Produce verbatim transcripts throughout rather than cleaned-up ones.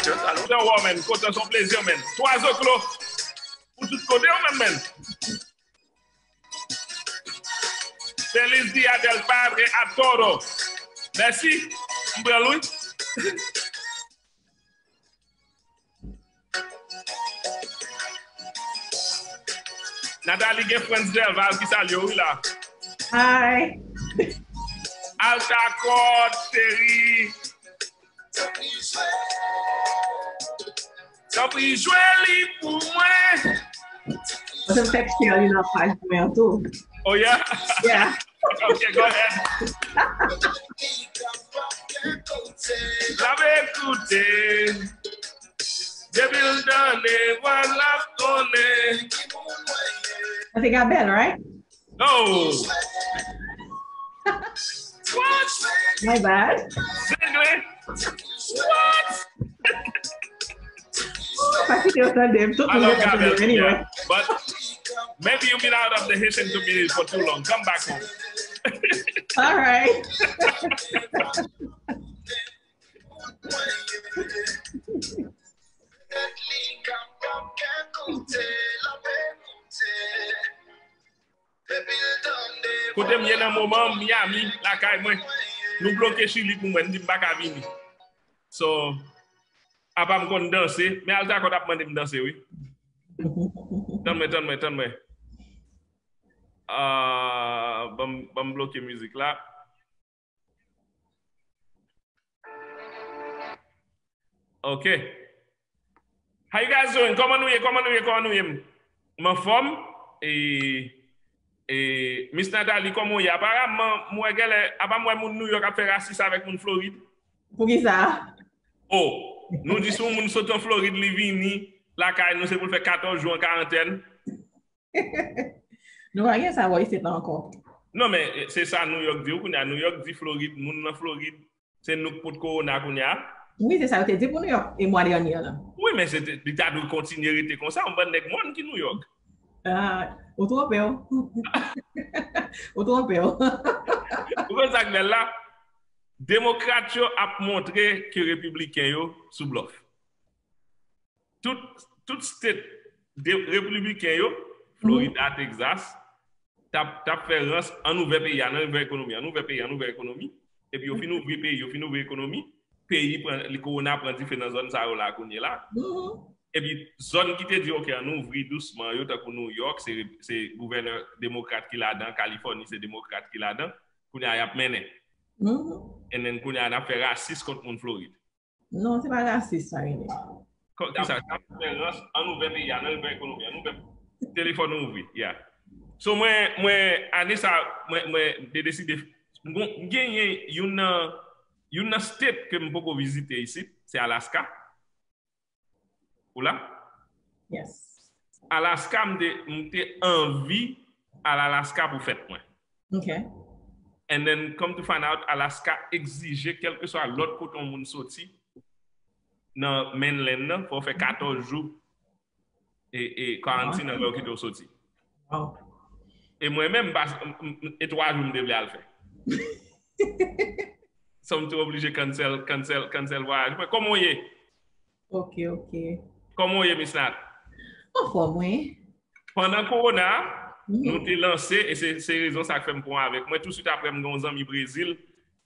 Just alo. Kontan wè w, menn. Kontan, se yon plezi, menn. Twa zoklo pou tout kote w, menn, menn. Feliz Día del Padre a todos. Mèsi. M pran l, wi. Nathalie gen Frantz Derval ki salye w, wi, la. Hi. Alta kòd, cheri. Tanpri, jwe li pou mwen. Mwen se m fèk share li nan paj mwen an tou. Oh, yeah? Yeah. Okay, go ahead. L ap ekoute. Depi l tande vwa l ap konnen. Sa se Gabel, right? Oh! What? My bad. Zengle. What? Ooh, pa kite yo tande m. Tout moun yo tande m anyway. But maybe you've been out of the Haitian community for too long. Come back home. All right. Kote m ye nan moman, Miami, lakay mwen. Nou bloke Chili pou mwen, m di m pa ka vini. So, apa m konn danse, men Alta Kòd ap mande m danse, wi. Tann mwen, tann mwen, tann mwen. Ah, ban m, ban m bloke mizik la. Ok. How you guys doing? Kòman nou ye? Kòman nou ye? Kòman nou ye? M anfòm. E, e, Miss Nathalie, kòman w ye? Aparaman, m wè genlè, apa m wè moun New York ap fè rasis avèk moun Florid. Poukisa? Oh, nou di si yon moun sot an Florid, li vini lakay nou, se pou l fè katòz jou an karantèn. Nou pa gen sa bò isit la ankò. Non, men se sa New York di w kounye a. New York di Florid, moun nan Florid, se nou k pot kowona kounye a. Wi, se sa yo te di pou New York e mwa dènye an nan. Wi, men se te, li ta dwe kontinye rete konsa, yon bann nèg mòn ki New York. Ah, ou twonpe w. Ou twonpe w. Ou konn sa k bèl la? Demokrat yo ap montre ke repibliken yo sou blòf. Tout, tout state de, repibliken yo, Florida, Texas, t ap, t ap fè rans, ann ouvè peyi a, ann ouvè ekonomi, ann ouvè peyi, ann ouvè ekonomi. Epi yo fin ouvri peyi, yo fin ouvri ekonomi, peyi pran, li, kowona pran dife nan zòn sa yo la kounye la. Epi zòn ki te di, ok, ann ouvri dousman yo, tankou New York, se, se gouvènè demokrat ki ladan, Kalifòni, se demokrat ki ladan, kounye a y ap mennen. And then kounye a n ap fè rasis kont moun Florid. Non, se pa rasis sa rele. Kisa? Ann ouvè peyi a, ann ouvè ekonomi a, ann ouvè telefòn nou ouvri. Yeah. So mwen, mwen, ane sa, mwen, mwen te deside, m gon, m genyen youn nan, youn nan state ke m poko vizite isit, se Alaska. Ou la? Yes. Alaska, m te, m te anvi al Alaska pou fèt mwen. Ok. And then, come to find out, Alaska egzije, kèlkeswa lòt kote yon moun soti, nan mainland nan, fò w fè katòz jou e, e quarantine nan lè w kite w soti. Wow. E mwen menm, m pa, m, m, e twa jou m te vle al fè. So m te oblije cancel, cancel, cancel vwayaj mwen. Kòman w ye? Ok, ok. Kòman w ye, Miss Nat? Anfòm, wi. Pandan kowona a, nou te lanse, e se, se rezon sa k fè m pran avèk mwen. Touswit apre, m gen yon zanmi Brezil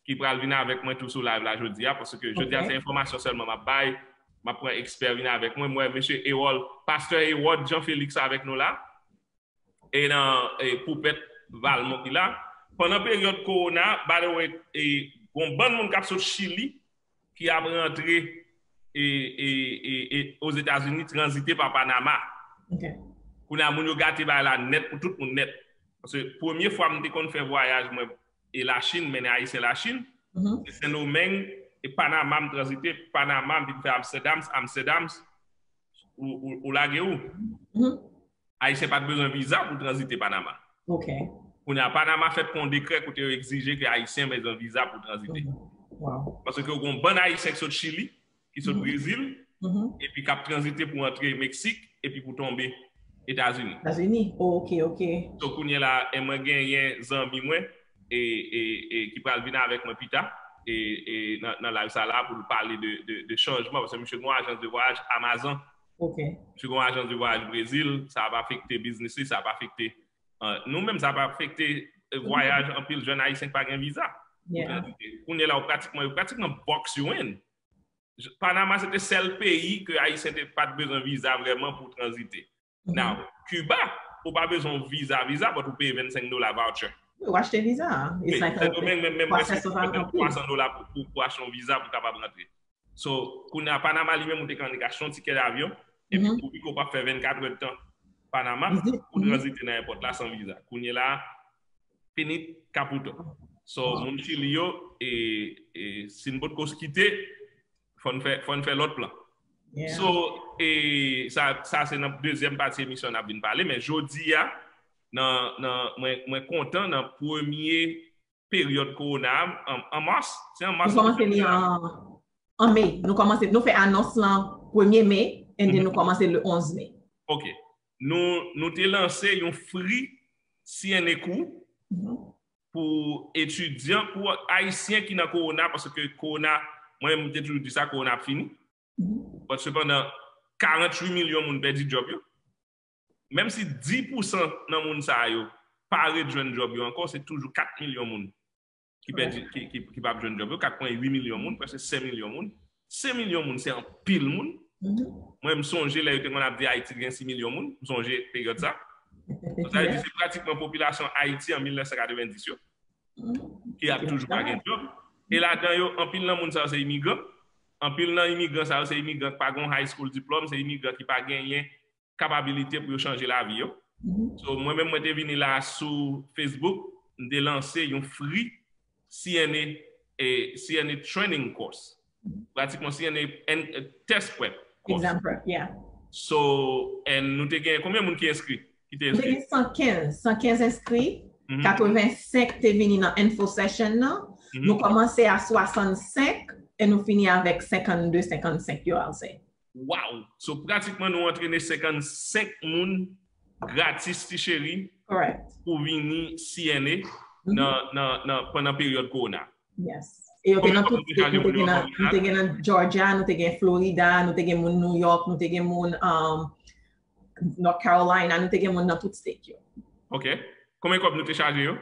ki pral vin avèk mwen tou sou live la jodi a, paske jodi a se enfòmasyon sèlman m ap bay. M ap pran ekspè vin avèk mwen. M wè mesye Erol, pastè Erod Jean Félix avèk nou la. E nan, e, Poupèt Valmont ki la. Pandan peryòd kowona, by the way, e, gon bann moun k ap sot Chili ki ap rantre e, e, e, e, Ozetazini, tranzite pa Panama. Ok. Kounye a, moun yo gate bagay la nèt pou tout moun nèt. Paske premye fwa m te konn fè vwayaj mwen e Lachin, mennen Ayisyen Lachin, se Sendomeng e Panama m tranzite, Panama m vin fè Amsterdam, Amsterdam, ou, ou, ou lage ou. Ayisyen pa t bezwen viza pou tranzite Panama. Ok. Kounye a, Panama fèt pran yon dekrè kote yo egzije ke Ayisyen bezwen viza pou tranzite. Wow. Paske gen yon bann Ayisyen ki sot Chili, ki sot Brezil, epi k ap tranzite pou antre Meksik, epi pou tonbe Etazini. Etazini? Oh, ok, ok. So, kounye a la, e mwen genyen zanmi mwen, e, e, e ki pral vin avèk mwen pita. e, e nan, nan live sa la pou l pale de, de, de chanjman, paske misye gen yon ajans de vwayaj Amazon. Ok. Misye gen yon ajans de vwayaj Brezil, sa ap afekte biznis li, sa ap afekte. Uh, nou menm, sa ap afekte vwayaj anpil jèn Ayisyen ki pa gen viza. Yeah. Kounye la, ou pratikman, yo pratikman box you in. Panama se te sèl peyi ke Ayisyen te pa t bezwen viza vrèman pou tranzite. Now, Cuba, ou pa bezwen viza, viza, but ou peye vennsenk dola voucher. Ou achte viza. Sendomeng menm, menm prèske twa san dola pou, pou, pou achte yon viza pou kapab rantre. So, kounye a Panama li menm ou te ka annik achte yon tikè davyon, epi pou piko w p ap fè vennkat èdtan Panama, ou tranzite nan èpòt la san viza. Kounye la, fini, caputo. So, moun Chili yo, e, e, si n potko kite, fò n fè, fò n fè lòt plan. So, e, sa, sa se nan dezyèm pati emisyon n ap vin pale, men jodi a, nan, nan, mwen, mwen kontan nan premye peryòd kowona a, an, an mas, se an mas. Nou kòmanse li an, an me. Nou kòmanse, nou fè anons lan premye me, and then nou kòmanse le onz me. Ok. Nou, nou te lanse yon free C N A kou pou etidyan, pou Ayisyen ki nan kowona, paske kowona, mwen menm, m te toujou di sa, kowona ap fini. But sepandan, karanntuit milyon moun pèdi djòb yo. Menm si dis pousan nan moun sa yo pa ret jwenn djòb yo ankò, se toujou kat milyon moun ki pèdi, ki, ki, ki p ap jwenn djòb yo, kat pwen uit milyon moun, prèske senk milyon moun. Senk milyon moun, se anpil moun. Mwen, m sonje lè yo te konn ap di Ayiti gen sis milyon moun, m sonje peryòd sa. Sa vle di, se pratikman popilasyon Ayiti an mil nèf san katrevenndis yo, ki ap toujou pa gen djòb. E ladan yo, anpil nan moun sa yo se imigran. Anpil nan imigran sa yo se imigran ki pa gen high school diplòm, se imigran ki pa genyen kapabilite pou yo chanje lavi yo. So, mwen menm, mwen te vini la sou Facebook, m te lanse yon free C N A, e, C N A training course. Pratikman C N A en, e, test prep course. Exam prep, yeah. So, and nou te gen konbyen moun ki enskri? Ki te enskri? Nou te gen san kenz, san kenz enskri, katrevensenk te vini nan info session nan. Nou kòmanse a swasannsenk e nou fini avèk senkannde, senkannsenk yo, I'll say. Wow! So, pratikman, nou antrene senkannsenk moun gratis, ti cheri, Correct. Pou vini C N A nan, nan, nan, pandan peryòd kowona. Yes. E yo te nan tout state, nou te gen nan, nou te gen nan Georgia, nou te gen Florida, nou te gen moun New York, nou te gen moun um, North Carolina, nou te gen moun nan tout state yo. Ok. Konbyen kòb nou te chaje yo?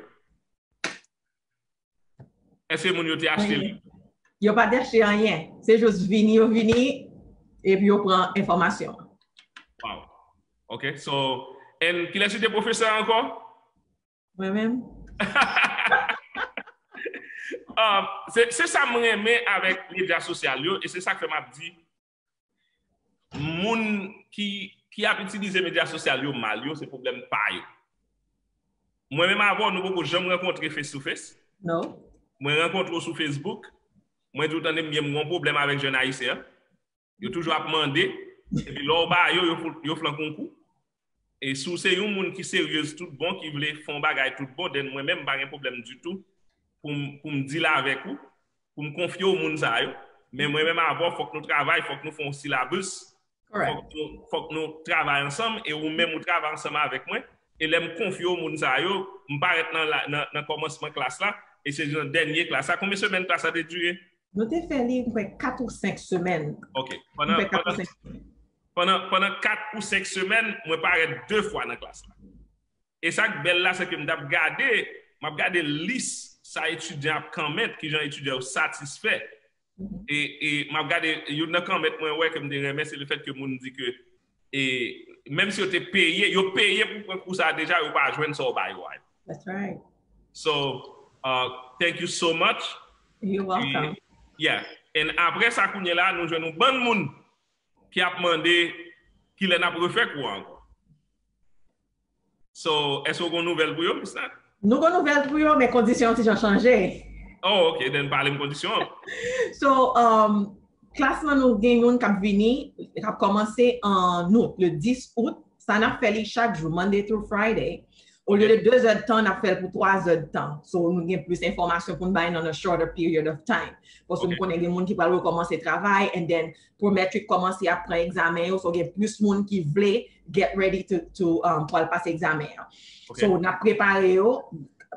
Èske moun yo te achte li? Yo pa te achte anyen. Se jis vini, yo vini, epi yo pran enfòmasyon. Wow. Ok, so, and kilès ki te pwofesè a ankò? Mwen menm. Um, se, se sa m renmen avèk medya sosyal yo, e se sa k fè m ap di, moun ki, ki ap itilize medya sosyal yo mal yo, se pwoblèm pa yo. Mwen menm avè w, nou poko janm rankontre face to face. Non. Mwen rankontre w sou Facebook. Mwen di w tande m gen yon pwoblèm avèk jèn ayisyen an. Yo toujou ap mande. Epi lè w ba yo, yo, yo flanke w kou. E si w se yon moun ki seryez tout bon, ki vle fè yon bagay tout bon, then mwen menm m pa gen pwoblèm ditou pou m, pou m deal avèk ou, pou m konfye w moun sa yo. Men mwen menm avè w, fòk nou travay, fòk nou fè yon syllabus. Fòk nou, fòk nou travay ansanm e ou menm ou travay ansanm avèk mwen. E lè m konfye w moun sa yo, m parèt nan, nan, nan kòmansman klas la e se nan dènye klas la. Konbyen semèn klas la te dire? Nou te fè li, m kwè, kat ou senk semèn. Ok. Pandan, pandan, pandan, pandan kat ou senk semèn, mwen parèt de fwa nan klas la. E sa k bèl la, se ke m t ap gade, m ap gade lis sa etidyan ap kòmèt, kijan etidyan yo satisfè. E, e m ap gade, youn nan kòmèt mwen wè ke m te renmen, se lefèt ke moun di ke, e, menm si yo te peye, yo peye pou pran kou sa a deja, yo pa jwenn sa w ba yo a. That's right. So, uh, thank you so much. You're welcome. Yeah. And apre sa, kounye la, nou jwenn yon bann moun ki ap mande kilè n ap refè kou a ankò. So, èske w gen nouvèl pou yo, Miss Nat? Nou gen nouvèl pou yo, men kondisyon an ti jan chanje. Oh, ok, then pale m kondisyon an. So, um, klas lan nou gen youn k ap vini, k ap kòmanse an out, le dis out. Sa n ap fè li chak jou, Monday through Friday. Olye de de zèdtan, n ap fè l pou twa zèdtan. So, nou gen plis enfòmasyon pou n bay nan a shorter period of time. Paske nou konnen gen moun ki pral rekòmanse travay, and then Prometric kòmanse ap pran egzamen yo, so gen plis moun ki vle get ready to, to um, pou al pase egzamen an. So, n ap prepare yo,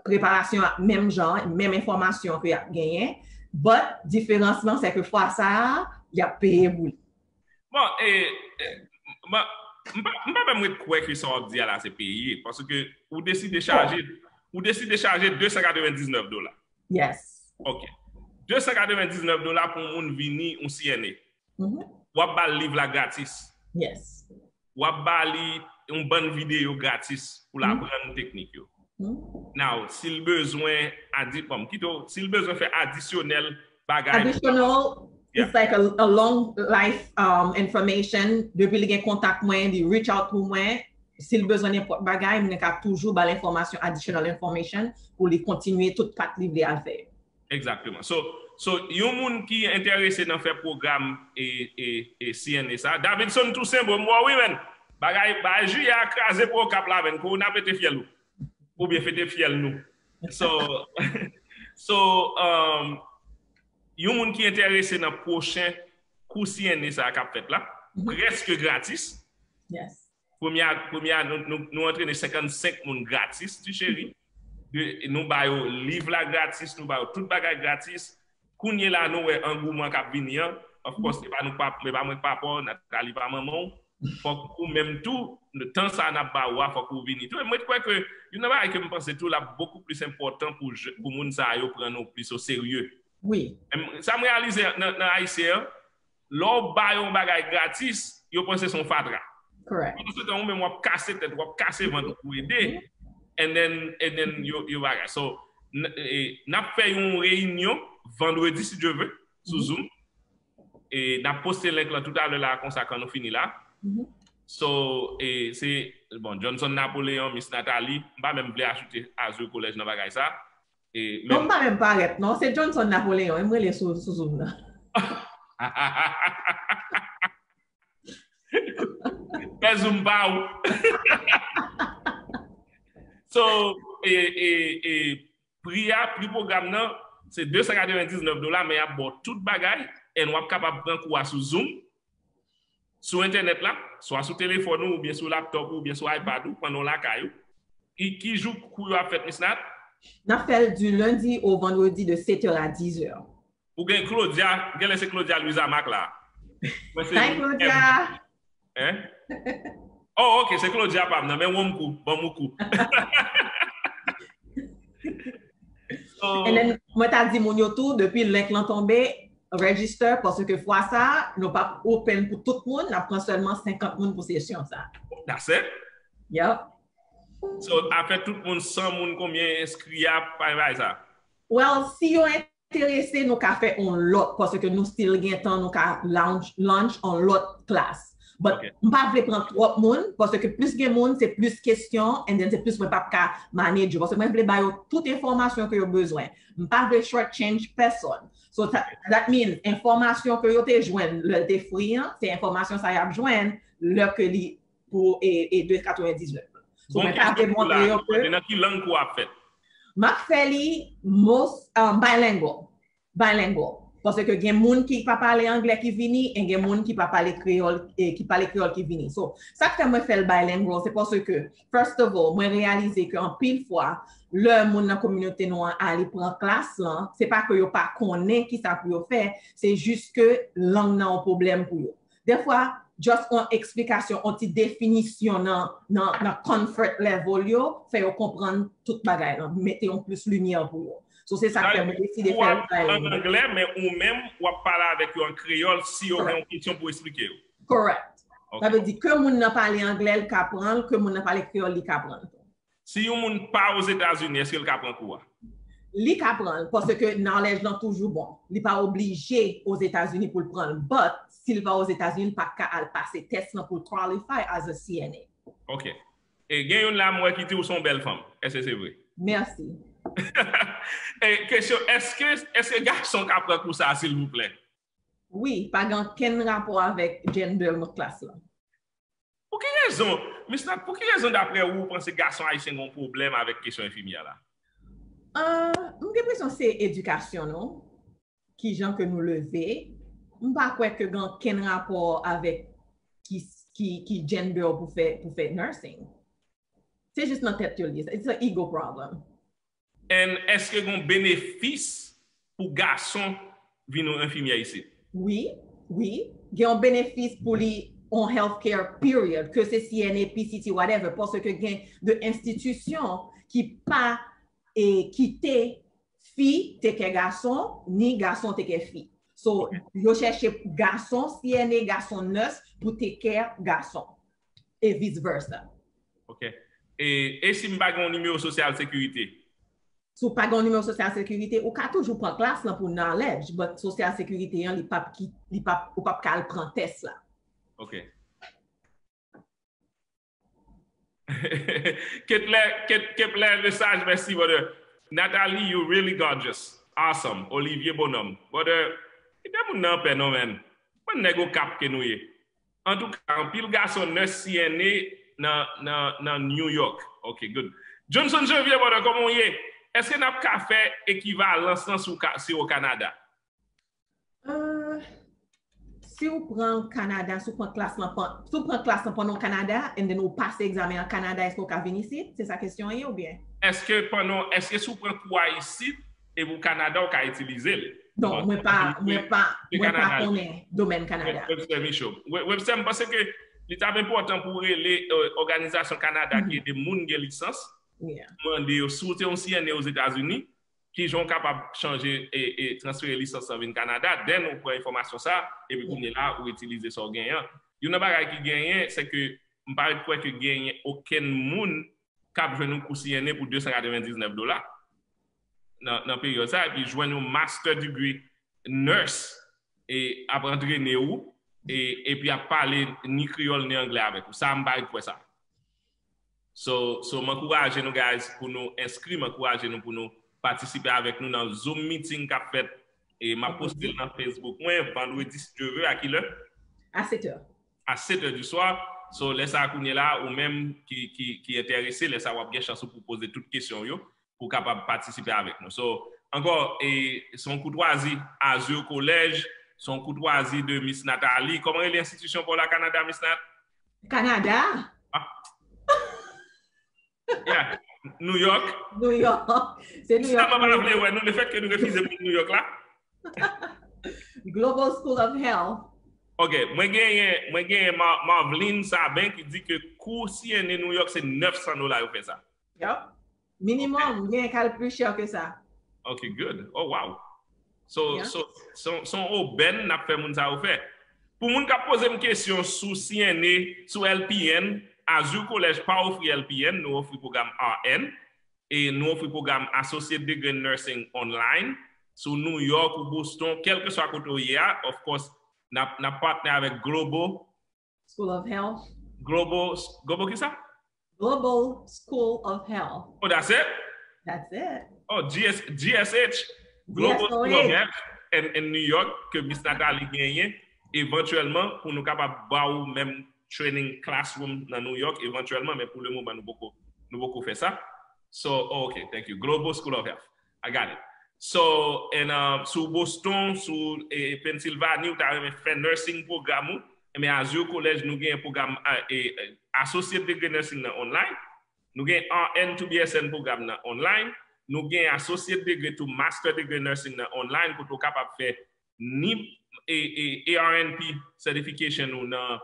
preparasyon an menm jan, menm enfòmasyon ke y ap genyen. But, diferans lan, se ke fwa sa a, y ap peye pou li. Bon, e, e, bon, m pa, m pa menm ret kwè ke sa w ap di a la se peye, paske ou deside chaje, ou deside chaje de san katrevendiznèf dola. Yes. Ok. De san katrevendiznèf dola pou yon moun vini yon C N A. Mhm. W ap ba l liv la gratis. Yes. W ap ba li yon bann videyo gratis pou l Mhm. aprann teknik yo. Mhm. Now, si l bezwen adi, bon, m kite w, si l bezwen fè adisyonèl bagay, Additional, Yeah. it's like a, a long life um, information. Depi li gen kontak mwen, li reach out pou mwen. Si l bezwen nenpòt bagay, mwen ka toujou ba l enfòmasyon, additional information, pou li kontinye tout kat li vle al fè. Exactement. So, so yon moun ki enterese nan fè pwogram e, e, e C N A sa, Davidson Toussaint, bon, mwen, wi, men. Bagay, bagay, jiyè a kraze pou Okap la, men. Korona pete fyèl ou. Oubyen fete fyèl nou. So, so, um, yon moun ki enterese nan pwochen kou C N A sa k ap fèt la, Mhm. prèske gratis. Yes. Premye, premye nou, nou, nou antrene senkannsenk moun gratis, ti cheri. De, nou ba yo liv la gratis, nou ba yo tout bagay gratis. Kounye la, nou wè angouman k ap vini an. Of course, se pa nou pa, se pa mwen k papa w, Nathalie pa manman w. Fòk ou menm tou, tan sa n ap ba ou a, fòk ou vini tou. E mwen kwè ke youn nan bagay ke m panse tou l ap bokou plis enpòtan pou, je- pou moun sa yo pran nou plis o serye. Wi. Em, Sa m reyalize nan, nan Ayisyen an, lè w ba yo yon bagay gratis, yo panse se yon fatra. Correct. Pandan se tan, ou menm w ap kase tèt, w ap kase vant pou ede. And then, and then yo, yo bagay. So, n- e, n ap fè yon reyinyon vandredi, si Dye vle, sou Mhm. Zoom. E n ap poste link lan toutalè la, konsa, kan nou fini la. Mhm. So, e, se, bon, Johnson Napoleon, Miss Nathalie, m pa menm vle ajoute Azur College nan bagay sa. E, Non, m pa menm parèt, non. Se Johnson Napoleon, e m rele sou, sou Zoom nan. Fè Zoom pa ou. So, e, e, e, pri a, pri pwogram nan, se de san katrevendiznèf dola, men y ap ba w tout bagay, and w ap kapab pran kou a sou Zoom, sou entènèt la, swa sou telefòn ou, oubyen sou laptop ou, oubyen sou iPad ou, pandan w lakay ou. E ki jou kou yo ap fèt, Miss Nat? N ap fè l du lundi au vendredi de sept heures à dix heures. Ou gen Claudia, genlè se Claudia Louisa Mac la. Mwen se Hi, Claudia! Hein? Oh, ok, se Claudia pa m nan, men wonm kou, ban m kou. So, And then, mwen ta di moun yo tou, depi link lan tonbe, register, paske fwa sa, nou p ap open pou tout moun, n ap pran sèlman senkant moun pou sesyon sa. That's it. Yep. So, afè tout moun, san moun, konbyen enskri a, pa bay sa. Well, si yo enterese, nou ka fè on lòt, paske nou still gen tan, nou ka launch, launch on lòt klas. But Ok. M pa vle pran twòp moun, paske plis gen moun, se plis kesyon, and then se plis mwen p ap ka manage yo. Paske mwen vle ba yo tout enfòmasyon ke yo bezwen. M pa vle short change pèsòn. So that, that means, enfòmasyon ke yo te jwenn lè l te free an, se enfòmasyon sa y ap jwenn lè ke li pou e, e de katrevendiznèf. So, Bon, mwen pa vle montre yo ke E nan ki lang kou ap fèt? M ap fè li most um, bilingual. Bilingual. Paske gen moun ki pa pale anglè ki vini, e gen moun ki pa pale kreyòl, e ki pale kreyòl ki vini. So, sa k fè mwen fè l bilingual, se paske, first of all, mwen reyalize ke anpil fwa, lè moun nan kominote nou an ale pran klas lan, se pa ke yo pa konnen ki sa pou yo fè, se jis ke lang nan yon pwoblèm pou yo. Dèfwa, just yon eksplikasyon, yon ti definisyon nan, nan, nan comfort level yo, fè yo konprann tout bagay lan, mete yon plis limyè pou yo. So, se sa k fè mwen deside fè l an anglè, men ou menm, w ap pale avèk yo an kreyòl si yo gen yon kesyon pou eksplike yo. Correct. Ok. Sa vle di ke moun nan pale anglè, l ka pran l, ke moun nan pale kreyòl, li ka pran l. Si yon moun pa Ozetazini, èske l ka pran kou a? Li ka pran l, paske knowledge lan toujou bon. Li pa oblije Ozetazini pou l pran l. But, si l pa Ozetazini, l pa ka al pase tès lan pou l qualify as a C N A. Ok. E gen youn la, m wè ki di w se yon bèl fanm. Èske se vre? Mèsi. E kesyon, èske, èske gason ka pran kou sa, silvouplè? Wi, pa gen ankenn rapò avèk gender nan klas lan. Pou ki rezon, Miss Nat, pou ki rezon, daprè ou, ou panse gason ayisyen gen yon pwoblèm avèk kesyon enfimyè la? Ah, m gen enpresyon se edikasyon nou, ki jan ke nou leve. M pa kwè ke gen ankenn rapò avèk ki, ki, ki gender pou fè, pou fè nursing. Se jis nan tèt yo li ye. It's an ego problem. And èske gen benefis pou gason vin yon enfimyè isit? Wi, wi. Gen yon benefis pou li on healthcare period, ke se C N A, P C T, whatever, paske gen de enstitisyon ki pa e, kite fi teke gason, ni gason teke fi. So, yo chèche gason C N A, gason nurse pou teke gason. E vice versa. Ok. E, e si m pa gen yon nimewo sosyal sekirite? Si w pa gen yon nimewo sosyal sekirite, ou ka toujou pran klas lan pou knowledge, but sosyal sekirite an, li pap ki, li pap, ou pap ka al pran tès la. Ok. Ketlè, Ket- Keplè Lesage, mèsi, brother. Nathalie, you really gorgeous. Awesome. Olivier Bonhomme. Brother, kite moun nan anpè non, man. Mwen nèg Okap ke nou ye. Antouka, anpil gason nurse C N A nan, nan, nan New York. Ok, good. Johnson Janvier, brother, kòman w ye? Èske n ap ka fè ekivalans lan si w ka- si w o Kanada? Euh, si w pran Kanada, si w pran klas lan pan- si w pran klas lan pandan w Kanada, and then ou pase egzamen an Kanada, èske w ka vin isit? Se sa kesyon an ye oubyen? Èske pandan, èske si w pran kou a isit, epi w Kanada, w ka itilize l? Non, mwen pa, mwen pa, mwen pa konnen domèn Kanada. Webster Michaud. Webster, m panse ke li t ap enpòtan pou w rele òganizasyon Kanada ki ede moun gen lisans, mande yo si w te yon C N A Ozetazini, kijan w kapab chanje e, e transfere lisans lan vin Kanada, then ou pran enfòmasyon sa, epi kounye la, ou itilize sa w genyen an. Youn nan bagay ki genyen, se ke m pa ret kwè ke genyen okenn moun k ap jwenn yon kou C N A pou de san katrevendiznèf dola nan, nan peryòd sa, epi jwenn yon master degree nurse e ap antrene ou, e, epi ap pale ni kreyòl ni anglè avèk ou. Sa, m pa ret kwè sa. So, so m ankouraje nou, guys, pou nou enskri, m ankouraje nou pou nou patisipe avèk nou nan Zoom meeting k ap fèt. E m ap poste l nan Facebook mwen, vandredi, si Dye vle, a ki lè? À sept heures. À sept heures du soir. So, lè sa a kounye la, ou menm ki, ki, ki enterese, lè sa a w ap gen chans ou pou poze tout kesyon w yo, pou w kapab patisipe avèk nou. So, ankò, e, se yon koutwazi Azur College, se yon koutwazi de Miss Nathalie. Kòman rele enstitisyon pa w la Kanada, Miss Nat? Kanada? Ah. Yeah. New York. New York. Se New York. Sèlman pa vle wè nou, le fèt ke nou refize pou New York la. Global School of Health. Ok, mwen genyen, mwen genyen Mar- Marveline Sabin ki di ke kou C N A New York se nèf san dola yo fè sa. Yep. Minimum, gen k al pli chè ke sa. Ok, good. Oh, wow. So, so, so, so obèn n ap fè moun sa yo fè. Pou moun k ap poze m kesyon sou C N A, sou L P N, Azur College pa ofri L P N, nou ofri pwogram R N, e nou ofri pwogram Associate Degree in Nursing online, sou New York ou Boston, kèlkeswa kote w ye a, of course, n ap, n ap partner avèk Global School of Health. Global, Global ki sa? Global School of Health. Oh, that's it? That's it. Oh, G S, G S H, Global School of Health in, in New York, ke Miss Nathalie genyen, evantyèlman, pou nou kapab ba ou menm training classroom nan New York, evantyèlman, men pou le moman, nou poko, nou poko fè sa. So, oh, ok, thank you. Global School of Health. I got it. So, and, uh, sou Boston, sou eh, Pennsylvania, ou ta renmen fè nursing program ou, men Azur College, nou gen program eh, eh, Associate Degree Nursing nan online. Nou gen R N to B S N program nan online. Nou gen Associate Degree to Master Degree Nursing nan online, kote ou kapab fè ni eh, eh, A R N P certification ou nan,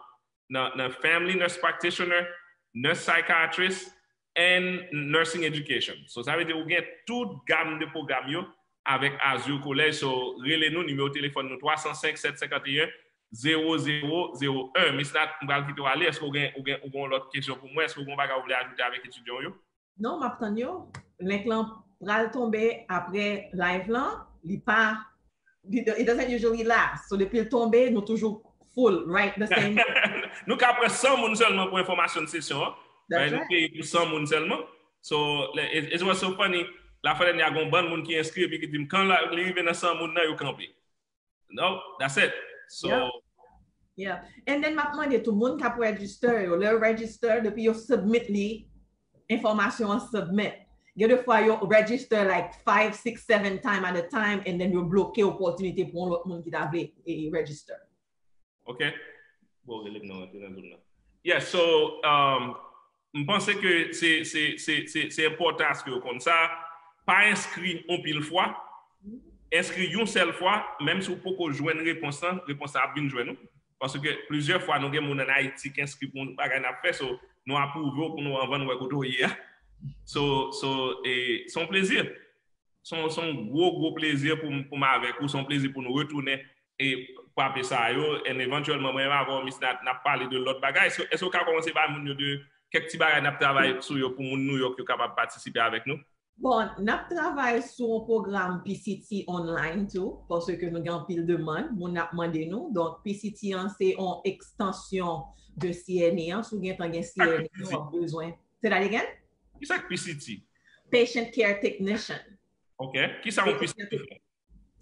nan, nan Family Nurse Practitioner, Nurse Psychiatrist, and Nursing Education. So, sa vle di ou gen tout gam de program yo avèk Azur College. So, rele nou, nimewo telefòn nou twa san senk, sèt senkanteyen, zewo zewo zewo en. Miss Nat, m pral kite w ale. Èske ou gen, ou gen, ou gen yon lòt kesyon pou mwen? Èske ou gen yon bagay ou vle ajoute avèk etidyan w yo? Non, m ap tann yo. Link lan pral tonbe apre live lan. Li pa, it doesn't usually last. So, depi l tonbe, nou toujou full, right? The same. Nou ka pran san moun sèlman pou enfòmasyon sesyon an. Right? Nou peye pou san moun sèlman. So, it, it was so funny. Lafwa dènyè a, gen yon bann moun ki enskri epi ki di m, kan li rive nan san moun nan, yo kanpe. No, that's it. So, yeah. Yeah. And then, m ap mande tou moun k ap register yo, lè yo register, depi yo submit li, enfòmasyon an submit. Gen de fwa yo register like five, six, seven time at a time, and then yo bloke opòtinite pou yon lòt moun ki ta vle eh, register. Ok. Bon, rele m nan, rantre nan zòn nan. Yeah, so, um, m panse ke se, se, se, se, se enpòtan aske yo konn sa. Pa enskri anpil fwa. enskri yon sèl fwa, menm si w poko jwenn repons lan, repons la ap vin jwenn ou. Paske plizyè fwa nou gen moun ann Ayiti ki enskri pou yon bagay n ap fè, so nou apwouve w pou nou anvan n wè kote w ye a. So, so, e, se yon plezi. Se yon, se yon gwo, gwo plezi pou, m- pou m avèk ou, se yon plezi pou nou retounen e frape sa yo, and evantyèlman, mwen menm avè w, Miss Nat, n ap pale de lòt bagay. So, èske w ka kòmanse bay moun yo de kèk ti bagay n ap travay sou yo pou moun New York yo kapab patisipe avèk nou? Bon, n ap travay sou yon pwogram P C T online tou, paske nou gen anpil demann, moun ap mande nou. Donk, P C T an se yon ekstansyon de C N A an. Si w gentan gen C N A, w ap bezwen. Say that again? Ki sa k P C T? Patient Care Technician. Ok. Ki sa yon P C T fè?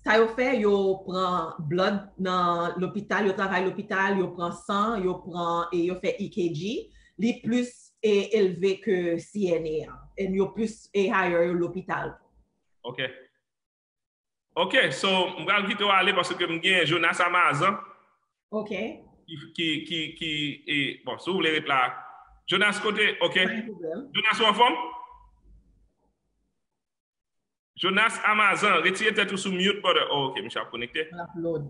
Sa yo fè, yo pran blood nan lopital, yo travay lopital, yo pran san, yo pran e yo fè E K G. Li plis e elve ke C N A an. E yo plis e hire yo lopital. Ok. Ok, so, m pral kite w ale paske m gen Jonas Amazan. Ok. Ki, ki, ki, ki e, bon, si w vle ret la. Jonas kote, ok. Pa gen pwoblèm. Jonas, ou anfòm? Jonas Amazan, retire tèt ou sou mute, brother. Oh, ok, misye ap konekte. L ap load.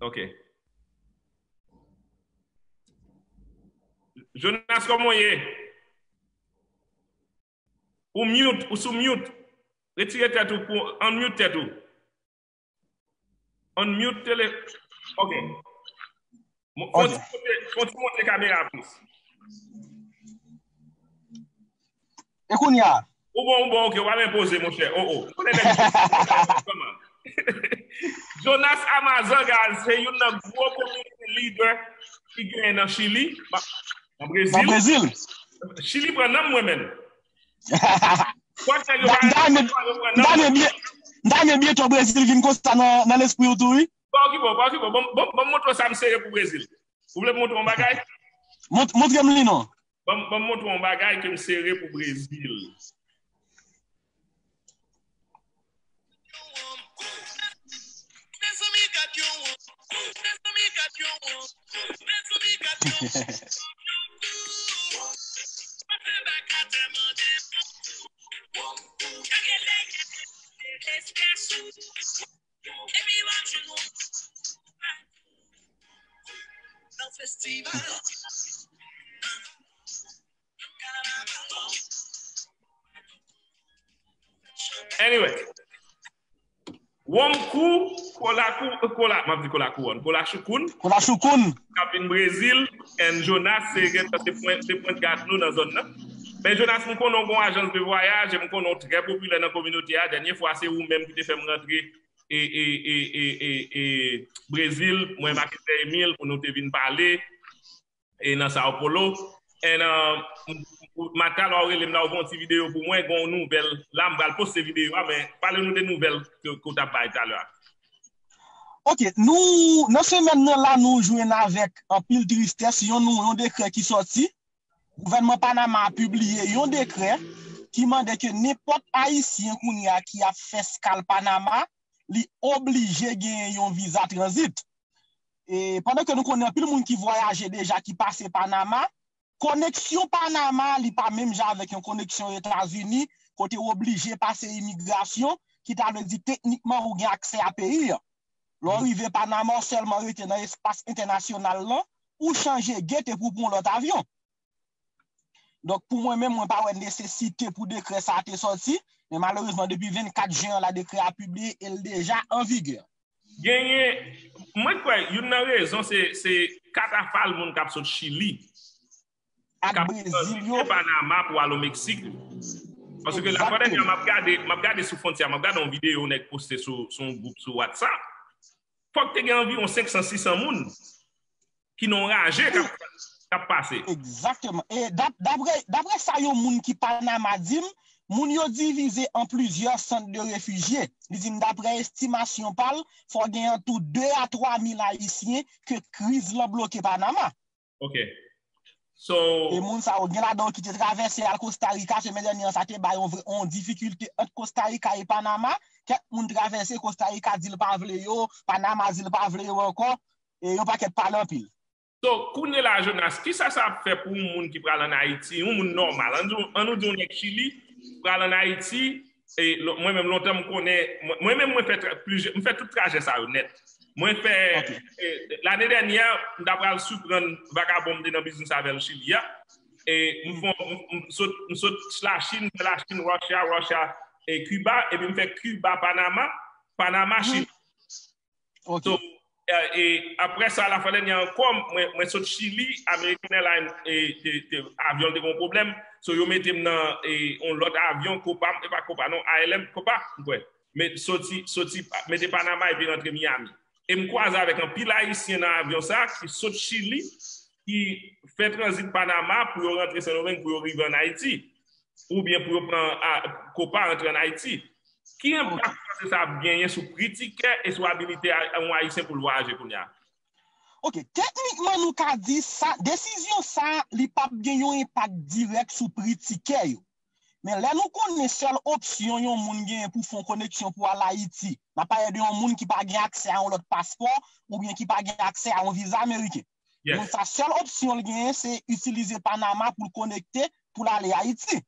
Ok. Jonas, kòman w ye? Ou mute, ou sou mute. Retire tèt ou pou unmute tèt ou. Unmute tele. Ok. Mo- Fon ti monte, fon ti monte kamera plis. E kounye a? Ou bon, ou bon, ok, ou pa men poze, monchè. Oh, oh. Konnen nèg yo kòman. Jonas Amazan, guys, se youn nan gwo community leader ki genyen nan Chili, nan Nan Brezil. Brezil? Chili pran nan mwen menm. Kwak nèg yo Nda- pa nda men- yo pran Nda nan men byen, nda men byento Brezil vin konsa nan, nan lespri w tou, wi. Pa okipe w, pa okipe w. Bon, bon, bon, montre w sa m sere pou Brezil. Ou vle m montre w yon bagay? Mont- Montre m li non. Ban m ban m montre w yon bagay ke m sere pou Brezil. Anyway. Wòm kou, kola kou, kola, m ap di kola kouwòn, kola choukoun. Kola choukoun. K ap vin Brezil, and Jonas se gentan se pwen, se pwen gad nou nan zòn nan. Men Jonas, m konnen w gon ajans de vwayaj, e m konnen w trè popilè nan kominote a. Dènye fwa, se ou menm ki te fè m rantre e, e, e, e, e, e Brezil, mwen Makizè Emil, pou nou te vin pale e nan Sao Paulo. And, uh, matalè w rele m la, ou fè yon ti videyo pou mwen, gon nouvèl. La, m pral poste videyo a, men pale nou de nouvèl ke, ke w t ap bay talè a. Ok, nou, nan semèn nan la, nou jwenn avèk anpil tristès yon, nou, yon dekrè ki sòti. Gouvènman Panama a pibliye yon dekrè ki mande ke nenpòt Ayisyen kounye a ki ap fè eskal Panama, li oblije genyen yon viza tranzit. E pandan ke nou konnen anpil moun ki vwayaje deja ki pase Panama, koneksyon Panama, li pa menm jan avèk yon koneksyon Etazini, kote w oblije pase imigrasyon, ki ta vle di teknikman ou gen aksè a peyi a. Lè w rive Panama, w sèlman rete nan espas entènasyonal lan, ou chanje gate epi w pran yon lòt avyon. Donk, pou mwen menm, mwen pa wè nesesite pou dekrè sa a te sòti, men malerezman, depi vennkat jen an la, dekrè a pibliye e l deja an vigè. Genyen, mwen kwè, youn nan rezon se, se katafal moun k ap sot Chili. Ak Brezil yo. Panama pou al o Meksik. Paske la fwa dènyè, m ap gade, m ap gade sou fwontyè, m ap gade yon videyo yon nèg poste sou, sou yon gwoup sou WhatsApp. Fòk te gen anviwon senk san, sis san moun ki nan yon raje k ap, k ap pase. Egzakteman. E dap- dapre, dapre sa yon moun ki Panama di m, moun yo divize an plizyè sant de refijye. Li di m, dapre estimasyon pa l, fò gen an tou de a twa mil Ayisyen ke kriz lan bloke Panama. Ok. So, E moun sa yo, gen ladan yo ki te travèse al Costa Rica, semèn dènye an, sa te bay yon vre, yon difikilte ant Costa Rica e Panama. Kèk moun travèse, Costa Rica di l pa vle yo, Panama di l pa vle yo ankò, e yon pakèt pale anpil. So, kounye la, Jonas, kisa sa ap fè pou yon moun ki pral ann Ayiti, yon moun nòmal, ann di, ann nou di yon nèg Chili, pral ann Ayiti, E, lo- mwen menm lontan m konnen, mwen mwen menm mwen fè tra- plizyè, m fè tout trajè sa yo nèt. Mwen fè, e, lane dènyè, m ta pral siprann vakabon m te nan biznis avè l Chili a. E m fè, m, m sot, m sot Lachin, m fè Lachin, Russia, Russia, e Cuba, epi m fè Cuba, Panama, Panama, Chili. So, e, e, apre sa, lafwa dènyè ankò, mwen, mwen sot Chili, American Airlines, e, te, te, avyon te gen yon pwoblèm. So, yo mete m nan e, yon lòt avyon, Copa, e pa Copa, non, A L M, Copa, m kwè. Met, soti, soti, mete Panama epi rantre Miami. E m kwaze avèk anpil Ayisyen nan avyon sa ki sot Chili, ki fè tranzit Panama pou yo rantre Sendomeng, pou yo rive ann Ayiti. Oubyen pou yo pran a, Copa rantre ann Ayiti. Ki enpak w panse sa ap genyen sou pri tikè e sou abilite a, yon Ayisyen pou l vwayaje kounye a? Ok, teknikman nou ka di sa, desizyon sa, li p ap gen yon enpak dirèk sou pri tikè yo. Men lè nou konnen sèl opsyon yon moun genyen pou fè yon koneksyon pou al Ayiti, n ap pale de yon moun ki pa gen aksè a yon lòt paspò oubyen ki pa gen aksè a yon viza ameriken. Moun sa, sèl opsyon l genyen, se itilize Panama pou l konekte, pou l ale Ayiti.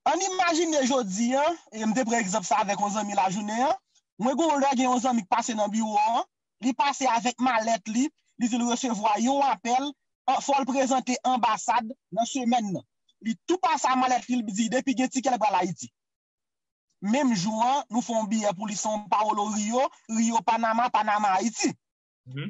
Ann imajine jodi a, e m te pran egzanp sa avèk yon zanmi lajounen an, mwen gen yon lè gen yon zanmi k pase nan biwo an, li pase avèk malèt li, li di l resevwa yon apèl, an- fò l prezante anbasad nan semèn nan. Li tou pase a malèt li, li di depi gen tikè l pral Ayiti. Menm jou an, nou fè yon biyè pou li São Paulo, Rio, Rio, Panama, Panama, Ayiti.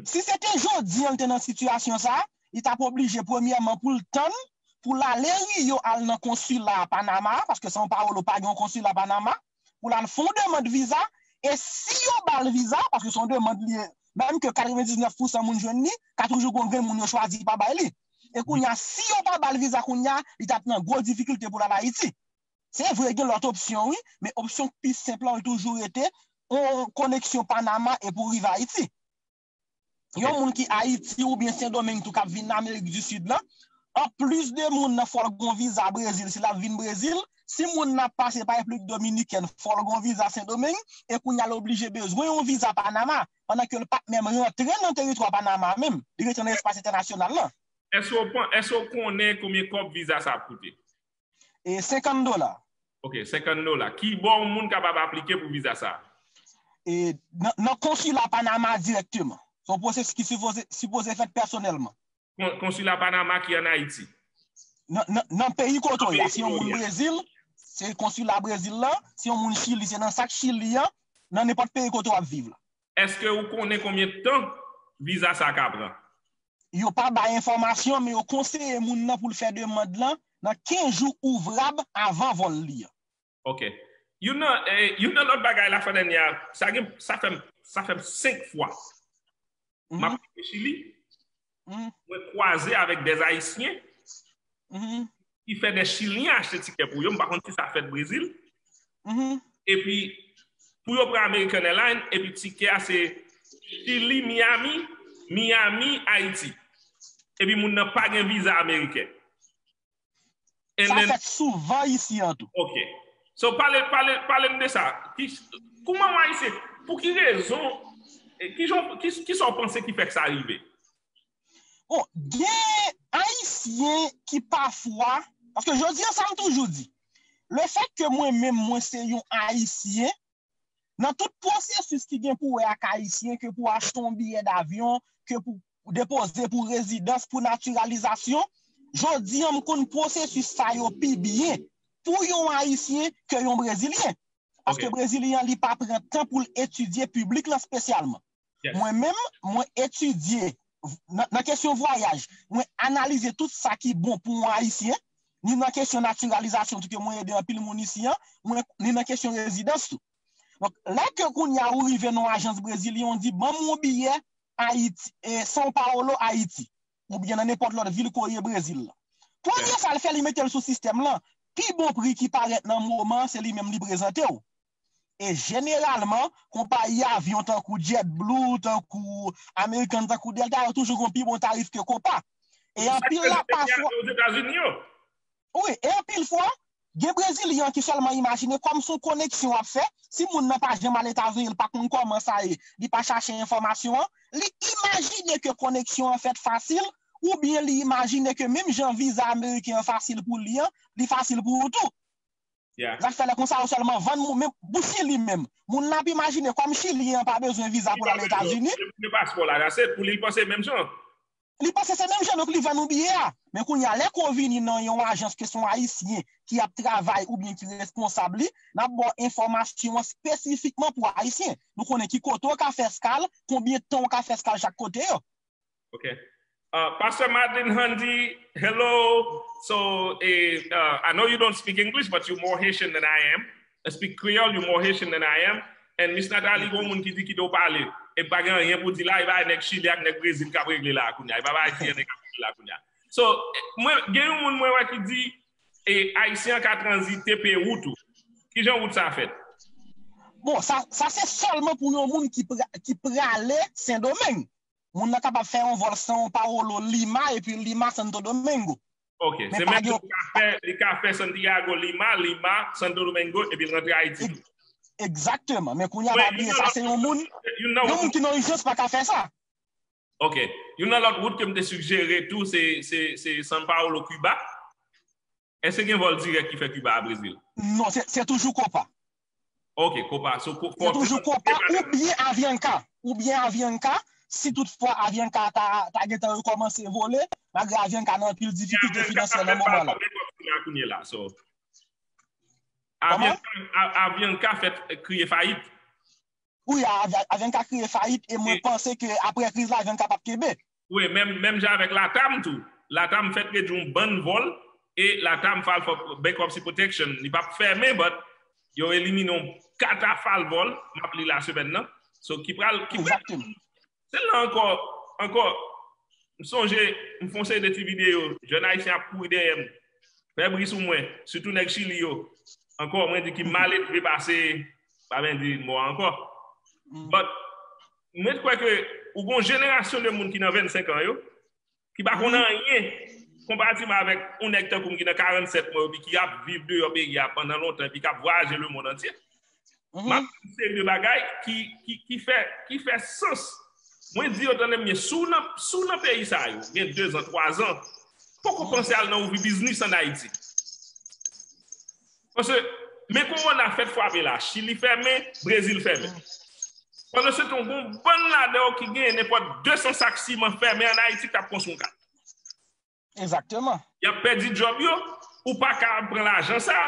Si se te jodi an l te nan sitiyasyon sa, li t ap oblije premyèman pou l tann, pou l ale Rio al nan konsila Panama, paske São Paulo pa gen yon konsila Panama, pou l al fè yon demann viza, e si yo ba l viza, paske se yon demann li ye, menm ke katrevendiznèf pousan moun jwenn li, ka toujou gen yon grenn moun yo chwazi pa bay li. E kounye a, si yo pa ba l viza kounye a, li t ap nan gwo difikilte pou l al Ayiti. Se vre, gen lòt opsyon, wi, men opsyon ki pi senp lan, li toujou rete yon koneksyon Panama e pou rive Ayiti. Yon moun ki Ayiti oubyen Sendomeng tou k ap vin Amerik di Sid lan, anplis de moun nan, fò l gen yon viza Brezil, si l ap vin Brezil, si moun nan ap pase pa Repiblik Dominikèn, fò l gen yon viza Sendomeng, e kounye a l oblije bezwen yon viza Panama, pandan ke l pa t menm rantre nan teritwa Panama menm, li rete nan espas entènasyonal lan. Èske w pan- èske w konnen konbyen kòb viza sa ap koute? E senkant dola. Ok, senkant dola. Ki bò yon moun kapab aplike pou viza sa? E nan, nan konsila Panama dirèkteman. Se yon pwosesis ki sipoze, sipoze fèt pèsonèlman. Kon- Konsila Panama ki ann Ayiti? Nan, nan, nan peyi kote w ye a. Si yon moun Brezil, se konsila Brezil lan. Si yon moun Chili, se nan sa k Chili an. Nan nenpòt peyi kote w ap viv la. Èske ou konnen konbyen tan viza sa ka pran? Yo pa bay enfòmasyon, men yo konseye moun nan pou l fè demann lan nan kenz jou ouvrab avan vòl li an. Ok. Youn nan, eh, youn nan lòt bagay la, fwa dènyè a, sa gen, sa fè m, sa fè m senk fwa m ap rive Chili, mwen kwaze avèk dè Ayisyen ki fè dè Chilyen achte tikè pou yo. M pa konn si sa fèt Brezil. Epi, pou yo pran American Airlines, epi tikè a se Chili, Miami, Miami, Ayiti. Epi moun nan pa gen viza ameriken. Sa fèt souvan isi an tou. Ok. So, pale, pale, pale m de sa. Ki, kouman w Ayisyen, pou ki rezon, e, ki jan, ki, ki sa w panse ki fè k sa rive? Bon, gen Ayisyen ki pafwa, paske jodi an sa m toujou di, lefètke mwen menm mwen se yon Ayisyen, nan tout pwosesis ki gen pou wè ak Ayisyen, ke pou achte yon biyè davyon, ke pou depoze pou rezidans, pou natiralizasyon, jodi an m konn pwosesis sa yo pi byen pou yon Ayisyen ke yon Brezilyen. Paske Brezilyen an, li pa pran tan pou l etidye piblik lan espesyalman. Mwen menm, mwen etidye nan, nan kesyon vwayaj, mwen analize tout sa ki bon pou yon Ayisyen, ni nan kesyon natiralizasyon tou ke mwen ede anpil moun isi an, mwen, ni nan kesyon rezidans tou. Donk, lè ke kounye a ou rive nan yon ajans brezilyen, ou di, "Ban m yon biyè Ayiti, e, São Paulo, Ayiti," oubyen nan nenpòt lòt vil ke w ye Brezil lan. Premye sa l fè, li mete l sou sistèm lan. Pi bon pri ki parèt nan moman an, se li menm li prezante w. E jeneralman, konpayi avyon tankou JetBlue, tankou American, tankou Delta, yo toujou gen pi bon tarif ke Copa. E anpil la pafwa. Ozetazini yo. Wi, e anpil fwa, gen Brezilyen ki sèlman imajine kòm se yon koneksyon w ap fè, si moun nan pa janm al Etazini, li pa konn kòman sa ye, li pa chache enfòmasyon an, li imajine ke koneksyon an fèt fasil, oubyen li imajine ke menm jan viza ameriken an fasil pou li an, li fasil pou ou tou. Yeah. Zafè lè konsa yo sèlman vann moun, men pou Chili menm, moun nan ap imajine kòm Chilyen an pa bezwen viza pou l al Etazini. Li gen paspò la, that's it. Pou li, li panse menm jan. Li panse se menm jan, donk li vann ou biyè a. Men kounye a, lè ke w vini nan yon ajans ke se yon Ayisyen ki ap travay oubyen ki responsab li, n ap ba w enfòmasyon an espesifikman pou Ayisyen. Nou konnen ki kote w ka fè eskal, konbyen tan w ka fè eskal chak kote yo. Okay. Uh, Pastor Martin Handy, hello. So, eh, uh, I know you don't speak English, but you're more Haitian than I am. I speak Creole, you're more Haitian than I am. And Miss Natalie, gon moun ki di kite w pale. E pa gen anyen pou di la, e pa nèg Chili ak nèg Brezil k ap regle la kounye a. E pa Ayisyen nèg k ap regle la kounye a. So, eh, mwen, gen yon moun mwen wè ki di, e Ayisyen an ka tranzite pe wout ou. Kijan wout sa fèt? Bon, sa, sa se sèlman pou yon moun ki, pra, ki prale Sendomeng. Moun nan kapab fè yon vòl São Paulo, Lima, epi Lima, Santo Domingo. Ok, se menm jan li ka fè, li ka fè Santiago, Lima, Lima, Santo Domingo, epi l rantre Ayiti tou. Egzakteman, men kounye a pa bliye sa se yon moun, yon moun ki nan ijans pa ka fè sa. Ok, youn nan lòt wout ke m te sigjere tou, se, se, se São Paulo, Cuba. Èske gen vòl dirèk ki fè Cuba a Brezil? Non, se, se toujou Copa. Ok, Copa. So, se toujou Copa oubyen Avianca. Oubyen Avianca, si toutfwa Avianca ta, ta gentan rekòmanse vole, malgre Avianca nan anpil difikilte finansyè nan moman la. Avianca fèt kriye fayit. Wi, Avianca kriye fayit e mwen panse ke apre kriz la, Avianca p ap kenbe. Wi, menm, menm jan avèk Latam tou. Latam fèt redui yon bann vòl e Latam file for bankruptcy protection. Li p ap fèmen, but yo elimine yon katafal vòl, m ap li la semèn nan. So, ki pral, ki pral. Se la ankò, ankò, m sonje, m fè yon seri de ti videyo, jèn ayisyen ap kouri dèyè m, fè bri sou mwen, sitou nèg Chili yo. Ankò, mwen di ki maledve pase, pa vin di mo a ankò. But, mwen kwè ke ou gon jenerasyon de moun ki nan vennsenk an yo, ki pa konn anyen, konparativman avèk yon nèg tankou m ki nan karannsèt mwen, epi ki ap viv deyò peyi a pandan lontan, epi k ap vwayaje lemonn antye. M ap di yon seri de bagay ki, ki, ki fè, ki fè sans. Mwen di yo, tande m byen, si w nan, si w nan peyi sa yo, gen dezan, twazan, poko panse al nan ouvri biznis ann Ayiti. Paske, men kowona fèt frape la, Chili fèmen, Brezil fèmen. Pandan se tan, gon bann ladan yo ki gen nenpòt desan sak siman fèmen ann Ayiti k ap konstwi yon kay. Egzakteman. Y ap pèdi djòb yo, ou pa ka pran lajan sa,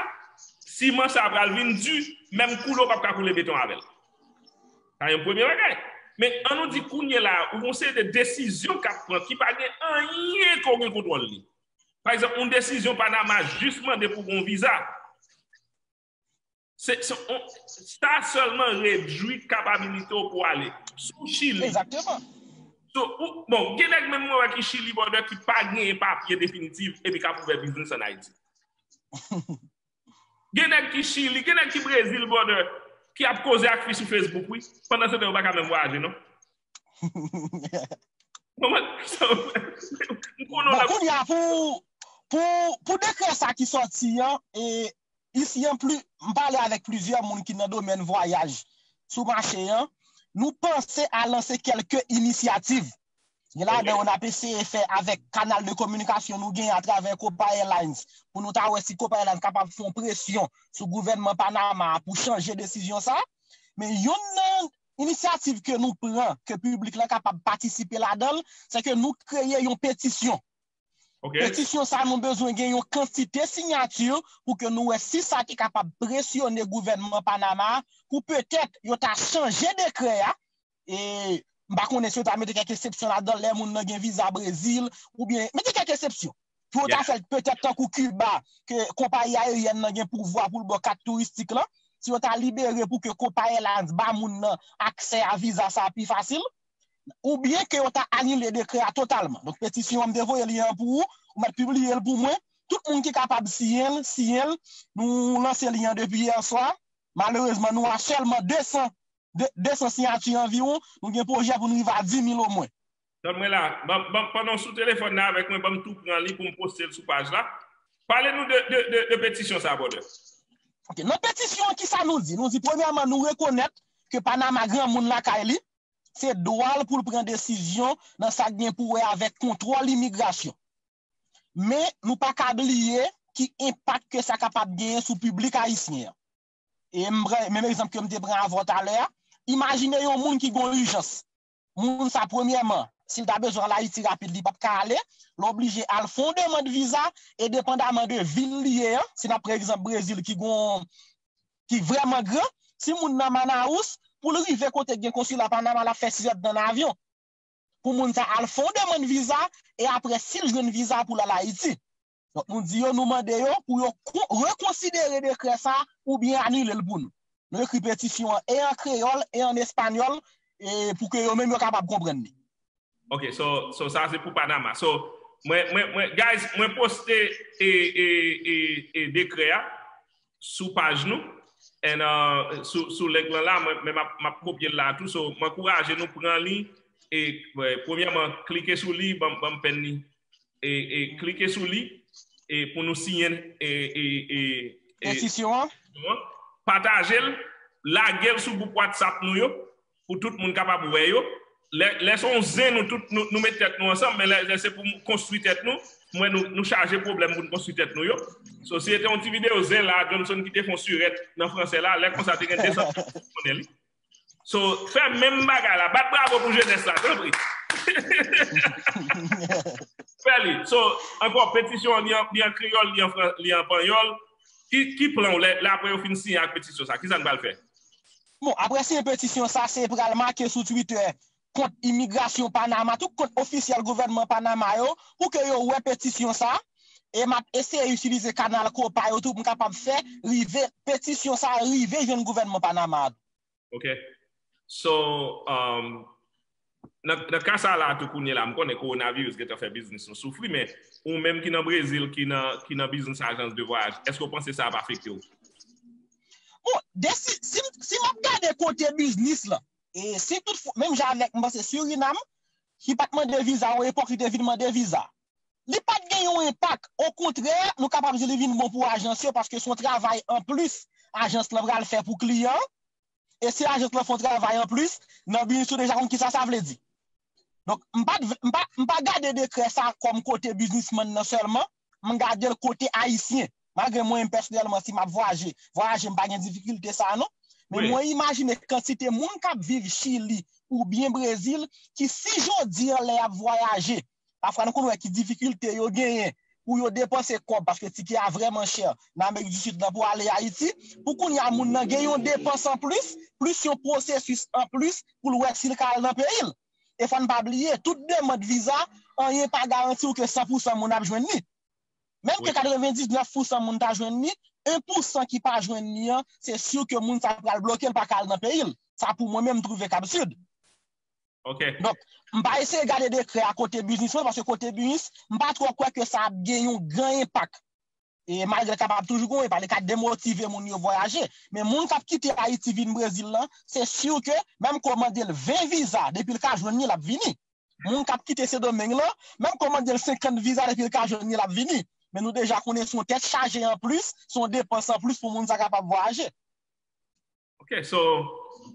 siman sa pral vin di, menm koule w p ap ka koule beton avè l. Sa yon premye bagay. Men an nou di kounye la, ou gon seri de desizyon k ap pran ki pa gen anyen ke w gen kontwòl li. Pa egzanp, yon desizyon Panama jis mande pou w gen yon viza. Se, se, on, sa sèlman redui kapabilite w pou w ale. Si w Chili. Egzakteman. So, ou, bon, gen nèg menm mwen wè ki Chili, brother, ki pa genyen papye definitif epi k ap ouvè biznis ann Ayiti. Gen nèg ki Chili, gen nèg ki Brezil, brother, ki ap koze ak fi sou Facebook, wi. Pandan se tan, yo pa ka menm vwayaje, non. Bon, kounye a, pou, pou, pou dekrè sa ki sòti an, e, isi an, pli, m pale avèk plizyè moun ki nan domèn vwayaj sou mache an, nou panse a lanse kèlke inisyativ. Gen ladan yo n ap eseye fè avèk kanal de kominikasyon nou genyen atravè Copa Airlines, pou nou ta wè si Copa Airlines kapab fè yon presyon sou gouvènman Panama a pou chanje desizyon sa. Men youn nan inisyativ ke nou pran, ke piblik la kapab patisipe ladan l, se ke nou kreye yon petisyon. Petisyon sa, nou bezwen gen yon kantite siyati pou ke nou wè si sa ki kapab presyone gouvènman Panama a pou petèt yo ta chanje dekrè a. E m pa konnen si yo ta mete kèk eksepsyon ladan, lè moun nan gen viza Brezil, oubyen mete kèk eksepsyon. Pou yo ta fè l petèt tankou Kiba, ke konpayi ayeryèn nan gen pouvwa pou l ba w kat touristik lan, si yo ta libere pou ke Copa Airlines ba moun nan aksè a viza sa a pi fasil, oubyen ke yo ta anile dekrè a totalman. Donk, petisyon an, m te voye li an pou ou, ou mèt pibliye l pou mwen. Tout moun ki kapab siyen l, siyen l. Nou lanse li an depi yè swa. Malerezman, nou a sèlman desan, de, desan siyati anviwon. Nou gen pwojè pou n rive a dimil omwen. Tann mwen la. Ban, ban, pandan w sou telefòn nan avèk mwen, ban m tou pran li pou m poste l sou paj la. Pale nou de, de, de, de petisyon sa, brother. Ok, nan petisyon an, kisa nou di? Nou di, premyèman, nou rekonèt ke Panama granmoun lakay li, se dwa l pou l pran desizyon nan sa k gen pou wè avèk kontwòl imigrasyon. Men, nou pa ka bliye ki enpak ke sa kapab genyen sou piblik ayisyen an. E m pran menm egzanp ke m te pran avè w talè a. Imajine yon moun ki gen yon ijans. Moun sa, premyèman, si l ta bezwen al Ayiti rapid, li p ap ka ale. L oblije al fè yon demann viza, e depandaman de vil li ye an, si n ap pran egzanp Brezil ki gon, ki vrèman gran, si moun nan Manaus, pou l rive kote gen konsila Panama, l ap fè sis èdtan nan avyon. Pou moun sa al fè yon demann viza, e apre, si l jwenn viza pou l al Ayiti. Donk, nou di yo, nou mande yo pou yo kon- rekonsidere dekrè sa oubyen anile l pou nou. Nou ekri petisyon an e an kreyòl e an espanyòl, e pou ke yo menm yo kapab konprann li. Ok, so, so sa se pou Panama. So, mwen, mwen, mwen, guys, mwen poste e, e, e, e dekrè a sou paj nou, and, uh, sou, sou link lan la, mwen, mwen m ap, m ap kopye l la tou. So, mwen ankouraje nou pran li, e, premyèman, klike sou li, ban m, ban m pen li, e, e klike sou li, e pou nou siyen, e, e, e, e, Petisyon an. Pataje l, lage l sou gwoup WhatsApp nou yo, pou tout moun kapab wè yo. Lè, lè se yon zen nou tout, nou, nou met tèt nou ansanm, men lè, lè se pou konstwi tèt nou, mwen nou, nou chaje pwoblèm pou nou konstwi tèt nou yo. So, si se te yon ti videyo zen la, Johnson ki te fè yon sirèt nan fransè la, lè konsa te gen desann konnen li. So, fè menm bagay la, bat bravo pou jenès la, tanpri. Fè li. So, ankò, petisyon an, li an, li an kreyòl, li an, fran- li an panyòl. Ki, ki plan w lè, lè apre yo fin siyen ak petisyon sa? Kisa n pral fè? Bon, apre siyen petisyon sa, se pral make sou Twitter kont imigrasyon Panama, tout kont ofisyèl gouvènman Panama yo, pou ke yo wè petisyon sa. E m ap eseye itilize kanal COPA yo tou pou m kapab fè rive, petisyon sa rive jwenn gouvènman Panama a tou. Ok. So, um, nan, nan ka sa la tou kounye la, m konnen kowonaviris gentan fè biznis nou soufri, men ou menm ki nan Brezil, ki nan, ki nan biznis ajans de vwayaj, èske w panse sa ap afekte w? Bon, desi, si, si m ap gade kote biznis lan, e si tout, menm jan avèk, m panse Surinam, ki pa t mande viza, yon epòk li te vin mande viza. Li pa t gen yon enpak. Okontrè, nou kapab di li vin bon pou ajans yo, paske se yon travay anplis ajans lan pral fè pou kliyan an. E si ajans lan fè yon travay anplis, nan biznis ou deja konn kisa sa vle di. Donk, m pa, m pa, m pa gade dekrè sa kòm kote biznismann nan sèlman, m gade l kote ayisyen. Malgre mwen menm pèsonèlman, si m ap vwayaje, vwayaje m pa gen difikilte sa a non. Men mwen imajine kantite moun k ap viv Chili oubyen Brezil ki si jodi an lè y ap vwayaje, pafwa nou konn wè ki difikilte yo genyen pou yo depanse kòb, paske tikè a vrèman chè nan Amerik di Sid lan pou ale Ayiti, pou kounye a moun nan gen yon depans anplis, plis yon pwosesis anplis pou l wè si l ka al nan peyi l. E fò n pa bliye, tout demann viza, anyen pa garanti w ke san pou san moun ap jwenn li. Menm ke katrevendiznèf pou san moun ta jwenn li, en pou san ki pa jwenn li an, se si ke moun sa pral bloke l, pa ka al nan peyi l. Sa pou mwen menm m twouve k absid. Ok. Donk, m pa eseye gade dekrè a kote biznis mwen, paske kote biznis, m pa twò kwè ke sa ap gen yon gran enpak. E malgre l kapab toujou gen yon enpak, li ka demotive moun yo vwayaje. Men moun k ap kite Ayiti vin Brezil lan, se si ke menm ke w mande l ven viza, depi l ka jwenn li, l ap vini. Moun k ap kite Sendomeng lan, menm ke w mande l senkant viza, depi l ka jwenn li, l ap vini. Men nou deja konnen se yon tèt chaje anplis, se yon depans anplis pou moun sa kapab vwayaje. Ok, so,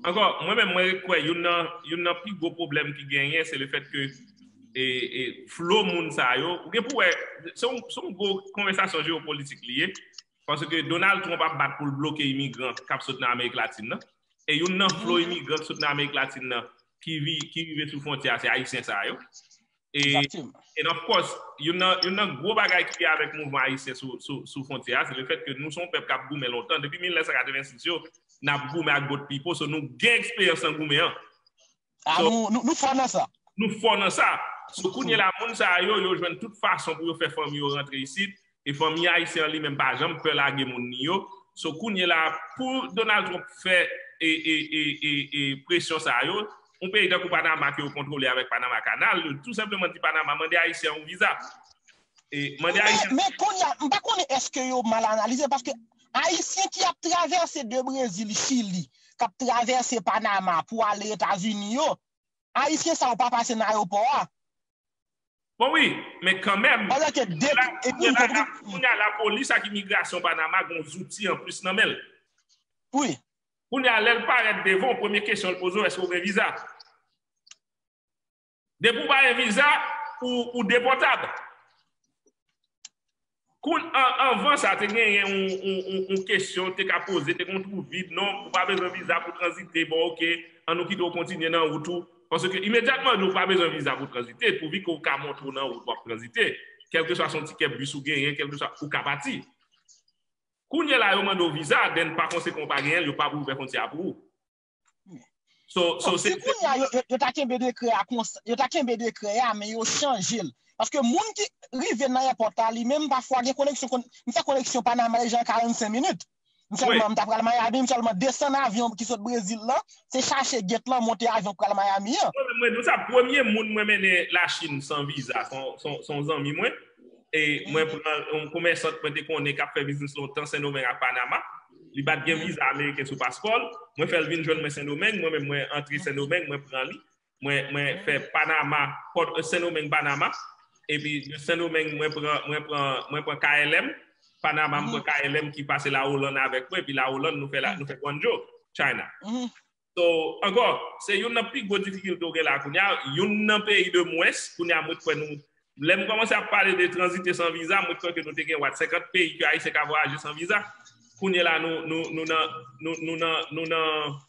ankò, mwen menm, mwen ret kwè youn nan, youn nan pi gwo pwoblèm ki genyen, se lefèt ke e, e, flo moun sa yo, ou gen pou wè, se yon, se yon gwo konvèsasyon jewopolitik li ye, paske Donald Trump ap bat pou l bloke imigran k ap sot nan Amerik Latin nan. E youn nan flo imigran k sot nan Amerik Latin nan ki, vi, ki rive sou fwontyè a, se Ayisyen sa yo. E, and of course, youn nan, youn nan gwo bagay ki gen avèk mouvman ayisyen sou, sou, sou fwontyè a, se lefèt ke nou se yon pèp k ap goumen lontan. Depi mil nèf san katrevensis yo, n ap goumen ak boat people, so nou gen eksperyans nan goumen an. Ah, nou, nou, nou fò nan sa. Nou fò nan sa. So, kounye la, moun sa yo, yo jwenn tout fason pou yo fè fanmi yo rantre isit. E fanmi ayisyen an li menm pa janm pè lage moun li yo. So, kounye la, pou Donald Trump fè e, e, e, e, e presyon sa yo, yon peyi tankou Panama ke yo kontwole avèk Panama Canal, yo tou senpleman di Panama mande Ayisyen yon viza. E mande Ayisyen. Men, men kounye a, m pa konnen èske yo mal analize, paske Ayisyen ki ap travèse de Brezil, Chili, k ap travèse Panama pou ale Etazini yo, Ayisyen sa yo pa pase nan ayewopò a. Bon, wi, men kanmenm. Pandan ke de, epi, kounye a, lapolis ak imigrasyon Panama gen yon zouti anplis nan men l. Wi. Kounye a, lè l parèt devan w, premye kesyon l poze w, èske w gen viza? Depi w pa gen viza, ou, ou depòtab. Koun, an, anvan sa, te genyen yon, yon, yon, yon kesyon te ka poze, te gen yon twou vid, non, ou pa bezwen viza pou tranzite, bon, oke, an nou kite w kontinye nan wout ou. Paske imedyatman yo di w pa bezwen viza pou tranzite, pouvi ke w ka montre w nan wout w ap tranzite, kèlkeswa se yon tikè bis ou genyen, kèlkeswa ou ka pati. Kounye la, yo mande w viza, then pa konsekan w pa genyen l, yo pa pou ouvè fwontyè a pou ou. So, so, se kounye a, yo, yo, yo ta kenbe dekrè a konsa, yo ta kenbe dekrè a, men yo chanje l. Paske moun ki rive nan èpòt la, li menm, pafwa gen koneksyon, m fè koneksyon Panama deja an karannsenk minit. M sèlman, m ta pral Miami, m sèlman desann avyon ki sot Brezil lan, se chache gate lan, monte avyon pral Miami an. Mwen, mwen, nou sa, premye moun mwen mennen Lachin san viza, se yon, se yon, se yon zanmi mwen. E mwen pran yon komèsant mwen te konnen k ap fè biznis lontan Sendomeng ak Panama. Li pa t gen viza ameriken sou paspò l. Mwen fè l vin jwenn mwen Sendomeng. Mwen menm mwen antre Sendomeng, mwen pran li. Mwen, mwen fè Panama, Pòt, Sendomeng, Panama. Epi de Sendomeng, mwen pran, mwen pran, mwen pran K L M. Panama, mwen pran K L M ki pase La Hollande avèk mwen. Epi La Hollande, nou fè la, nou fè Guangzhou, China. So, ankò, se youn nan pi gwo difikilte w gen la kounye a, youn nan peyi de mwens, kounye a mwen kwè nou, lè m kòmanse ap pale de tranzite san viza, mwen kwè ke nou te gen, what, senkant peyi ke Ayisyen ka vwayaje san viza. Kounye la, nou, nou, nou nan, nou, nou nan, nou nan,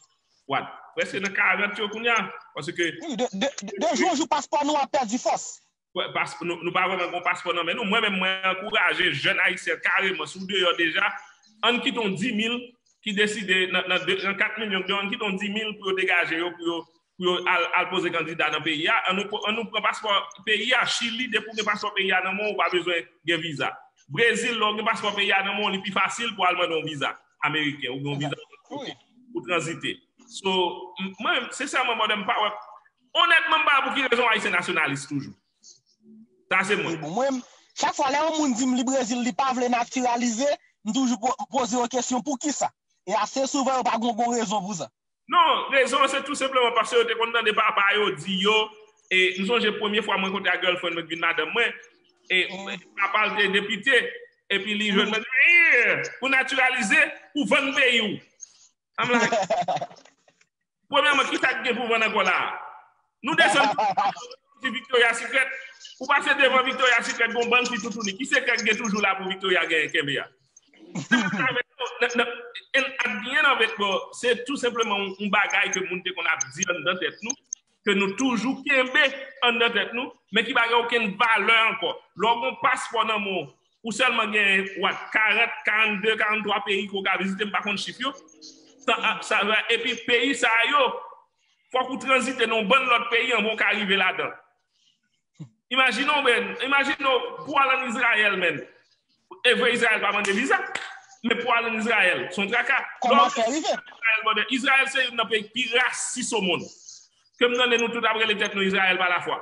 what, prèske nan karant yo kounye a, paske Wi, de, de, de, de jou an jou, paspò nou ap pèdi fòs. Pas, nou, nou pa vrèman gen paspò nan men nou. Mwen menm, mwen ankouraje jèn Ayisyen kareman, si w deyò deja, ann kite yon dis mil ki deside, nan, nan, de, nan kat milyon ki deyò, ann kite yon dis mil pou yo degaje yo, pou yo, pou yo al, al poze kandida nan peyi a. Ann nou, ann nou pran paspò peyi a. Chili, depi w gen paspò peyi a nan men w, ou pa bezwen gen viza. Brezil, lè w gen paspò peyi a nan men w, li pi fasil pou al mande yon viza ameriken oubyen yon viza pou, pou tranzite. So, m, mwen, sensèman, brother, m pa wè, onètman, m pa wè pou ki rezon Ayisyen nasyonalis toujou. Sa se mwen. Bon, mwen, chak fwa lè yon moun di m li Brezil, li pa vle natiralize, m toujou po-, poze yo kesyon poukisa. E ase souvan, yo pa gen yon bon rezon pou sa. Non, rezon an se tou senpleman paske yo te konn tande papa yo di yo, e m sonje premye fwa mwen kontre ak girlfriend mwen ki vin madanm mwen, e papa l te depite, epi li jwenn mwen, "Eh, pou natiralize, pou vann peyi w." I'm like, premyèman, ki sa k gen pou vann ankò la a? Nou desann di Victoria Secret. Ou pase devan Victoria Secret, gon bann fi toutouni. Ki sekrè k gen toujou la pou Victoria genyen kenbe a? Se mwen avèk nou, nan, nan, and at the end of it, bro, se tou senpleman yon, yon bagay ke moun te konn ap di anndan tèt nou, ke nou toujou kenbe anndan tèt nou, men ki pa gen okenn valè ankò. Lè w gen yon paspò nan men w, ou sèlman gen, what, karant, karannde, karanntwa peyi ke w ka vizite, m pa konn chif yo. Sa, sa, epi peyi sa yo, fòk ou tranzite nan yon bann lòt peyi anvan w ka rive ladan. Imajine w, men, imajine w pou w al ann Izrayèl, men. E vre, Izrayèl pa mande viza, men pou w al ann Izrayèl, se yon traka. Kòman fè rive? Izrayèl, brother, Izrayèl se youn nan peyi ki pi rasis o mond. Ke m tande nou tout ap rele tèt nou Izrayèl pa lafwa.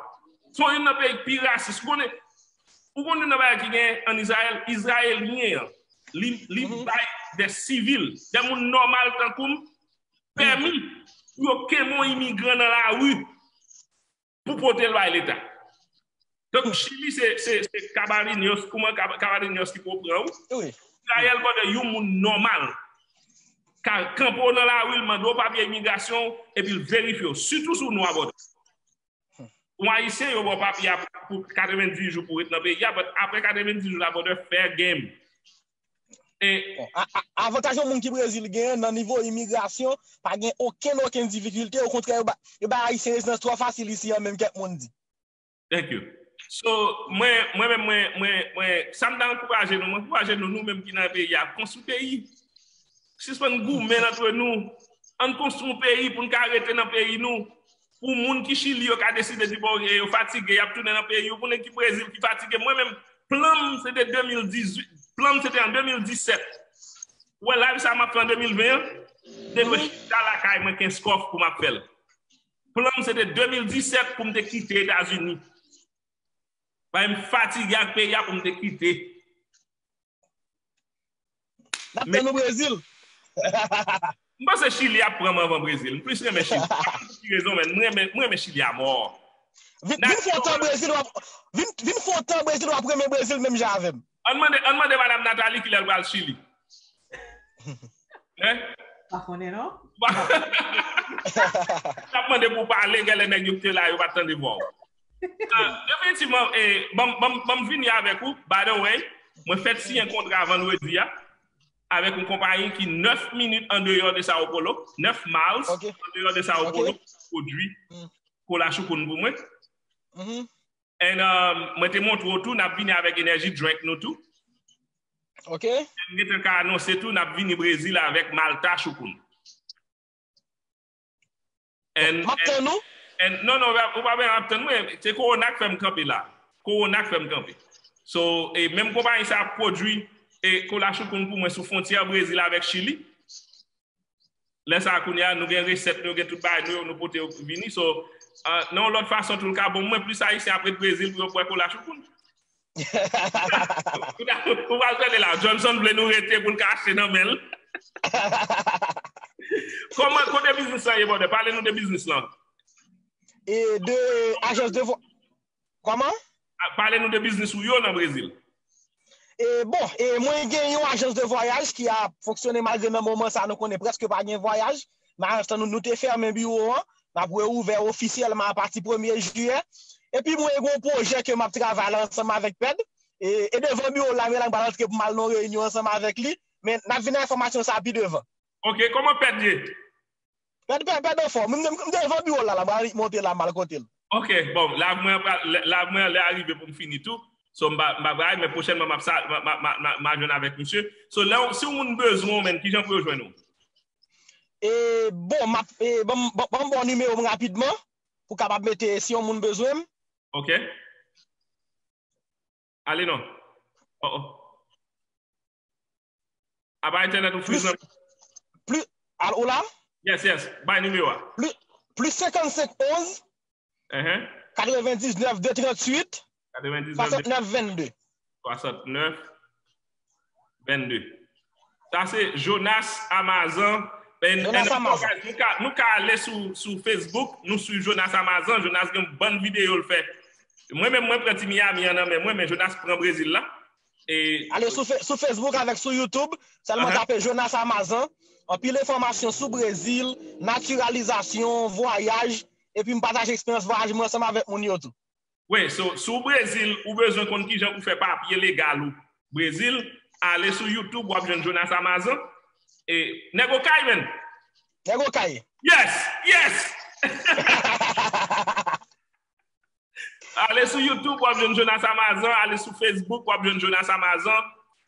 Se youn nan peyi ki pi rasis. Ou konnen, ou konnen nan bagay ki gen ann Izrayèl, Izrayelyen an, li, li bay de sivil, de moun nòmal tankou m, pèmi pou yo kenbe yon imigran nan lari pou pote l bay Leta. Donk, Chili, se, se, se Cavalinhos, kouman Cava-, Cavalinhos ki pou pran ou? Wi. Izrayèl, brother, yon moun nòmal ka kanpe w nan lari, l mande w papye imigrasyon, epi l verifye w, sitou si w nwa, brother. Yon Ayisyen, yo ba w papye a pou katrevenndis jou pou w ret nan peyi a, but apre katrevenndis jou la, brother, fair game. E bon, a, a, avantaj yon moun ki Brezil genyen nan nivo imigrasyon, pa gen okenn, okenn difikilte. Okontrè, yo ba, yo ba Ayisyen rezidans twò fasil isi an menm, kèk moun di. Thank you. So, mwen, mwen menm, mwen, mwen, mwen, sa m ta ankouraje nou, mwen ankouraje nou, nou menm ki nan peyi a, konstwi peyi. Sispann goumen antre nou. Ann konstwi yon peyi pou n ka rete nan peyi nou. Pou moun ki Chili yo ka deside di, bon, yo fatige, y ap tounen nan peyi yo. Pou nèg ki Brezil ki fatige, mwen menm, plan m se te de mil dizuit, plan m se te an de mil disèt. Ou wè live sa m ap fè an de mil ven an, te dwe chita lakay mwen Kenskòf pou m ap fè l. Plan m se te de mil disèt pou m te kite Etazini. Paske m fatige ak peyi a pou m te kite. N ap tann ou Brezil. M panse Chili ap pran m anvan Brezil. M plis renmen Chili. Pa konn pou ki rezon, men m renmen, m renmen Chili amò. Vin, vin fè yon tan Brezil, w ap, vin, vin fè yon tan Brezil, w ap renmen Brezil menm jan avè m. Ann mande, ann mande Madam Nathalie kilè l pral Chili. Hein? Pa konnen, non? N ap mande pou w pale, genlè nèg yo ki te la, yo pa t tande vwa w. Ah, definitivman, eh, ban m, ban m, ban m fini avèk ou, by the way, Mwen fèk siyen kontra vandredi a avèk yon konpayi ki nèf minit andeyò de Sao Paulo, nèf miles andeyò de Sao Paulo, pwodui kola choukoun pou mwen. And um, mwen te montre w tou, n ap vini avèk energy drink nou tou. Ok. M gentan ka anonse tou, n ap vini Brezil avèk Malta choukoun. M ap tann ou? Non, non, ou pa bezwen ap tann mwen. Se kowona k fè m kanpe la. Kowona k fè m kanpe. So, e menm konpayi sa ap pwodui e kola choukoun pou mwen sou fwontyè Brezil avèk Chili. Lè sa a kounye a, nou gen resèt, nou gen tout bagay nou yo, nou pote yo vini. So, nan yon lòt fason tou, l ka bon mwen plis Ayisyen ap ret Brezil pou yo bwè kola choukoun. Ou pral tande la, Johnson vle nou rete pou l ka achte nan men l. Kòman, kote biznis lan ye, brother? Pale nou de biznis lan. E de ajans de vwa. Kòman? Pale nou de biznis ou yo nan Brezil. E bon, e mwen gen yon ajans de vwayaj ki ap fonksyone malgre nan moman sa nou konnen prèske pa gen vwayaj. Nan ajans lan nou, nou te fèmen biwo an, n ap reouvè ofisyèlman apati premye jiyè. Epi mwen gen yon pwojè ke m ap travay la ansanm avèk Pèd. E, e devan biwo la, men la m pral antre pou m al nan yon reyinyon ansanm avèk li. Men n ap vin ak enfòmasyon sa pi devan. Ok, kòman Pèd ye? Pèd, pèd, pèd anfòm. M devan biwo la, la, m pral monte la, m al kote l. Ok, bon, lav mwen, lav mwen lè a rive pou m fini tou. So, m pa, m pa pral, men pwochènman, m ap sa, m a, m a, m a, m a jwenn avèk misye. So, lè, si yon moun bezwen w, menn, kijan pou yo jwenn ou? E, bon, m ap, e, ban m, ban m ba w nimewo m rapidman, pou w kapab mete, si yon moun bezwen m. Ok. Ale non. Oh, oh. Apa entènèt ou friz nan. Plis, al ou la? Yes, yes. Bay nimewo a. Plis, plis senkannsenk onz, katrevendiznèf de tranntuit, swasantnèf vennde. Swasantnèf vennde. Sa se Jonas Amazan. Jonas Amazan. Nou ka, nou ka ale sou, sou Facebook, nou swiv Jonas Amazan. Jonas gen yon bann videyo l fè. Mwen menm, mwen pran ti Miami an nan men mwen, men Jonas pran Brezil la. E... Ale sou, sou Facebook avèk sou YouTube, sèlman tape Jonas Amazan. Anpil enfòmasyon sou Brezil, natiralizasyon, vwayaj, epi m pataje eksperyans vwayaj mwen ansanm avèk moun yo tou. Wi, so, si w Brezil, ou bezwen konn kijan pou fè papye legal ou Brezil, ale sou YouTube, w ap jwenn Jonas Amazan. E, nèg Okay, menn! Nèg Okay! Yes! Yes! Ale sou YouTube, w ap jwenn Jonas Amazan. Ale sou Facebook, w ap jwenn Jonas Amazan.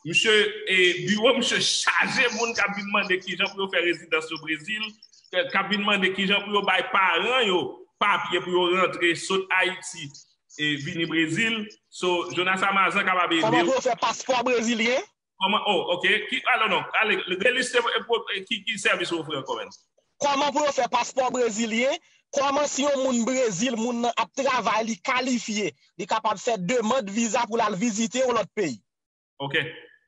Misye, e, biwo misye chaje moun k ap vin mande kijan pou yo fè rezidans yo Brezil, k ap vin mande kijan pou yo bay paran yo papye pou yo rantre sot Ayiti e vini Brezil. So, Jonas Amazan kapab ede w. Kòman pou yo fè paspò brezilyen? Kòman, oh, ok. Ki, alò non, ale, reliste ki, ki sèvis ou ofri ankò, menn? Kòman pou yo fè paspò brezilyen? Kòman si yon moun Brezil, moun nan ap travay, li kalifye, li kapab fè demann viza pou l al vizite yon lòt peyi? Ok.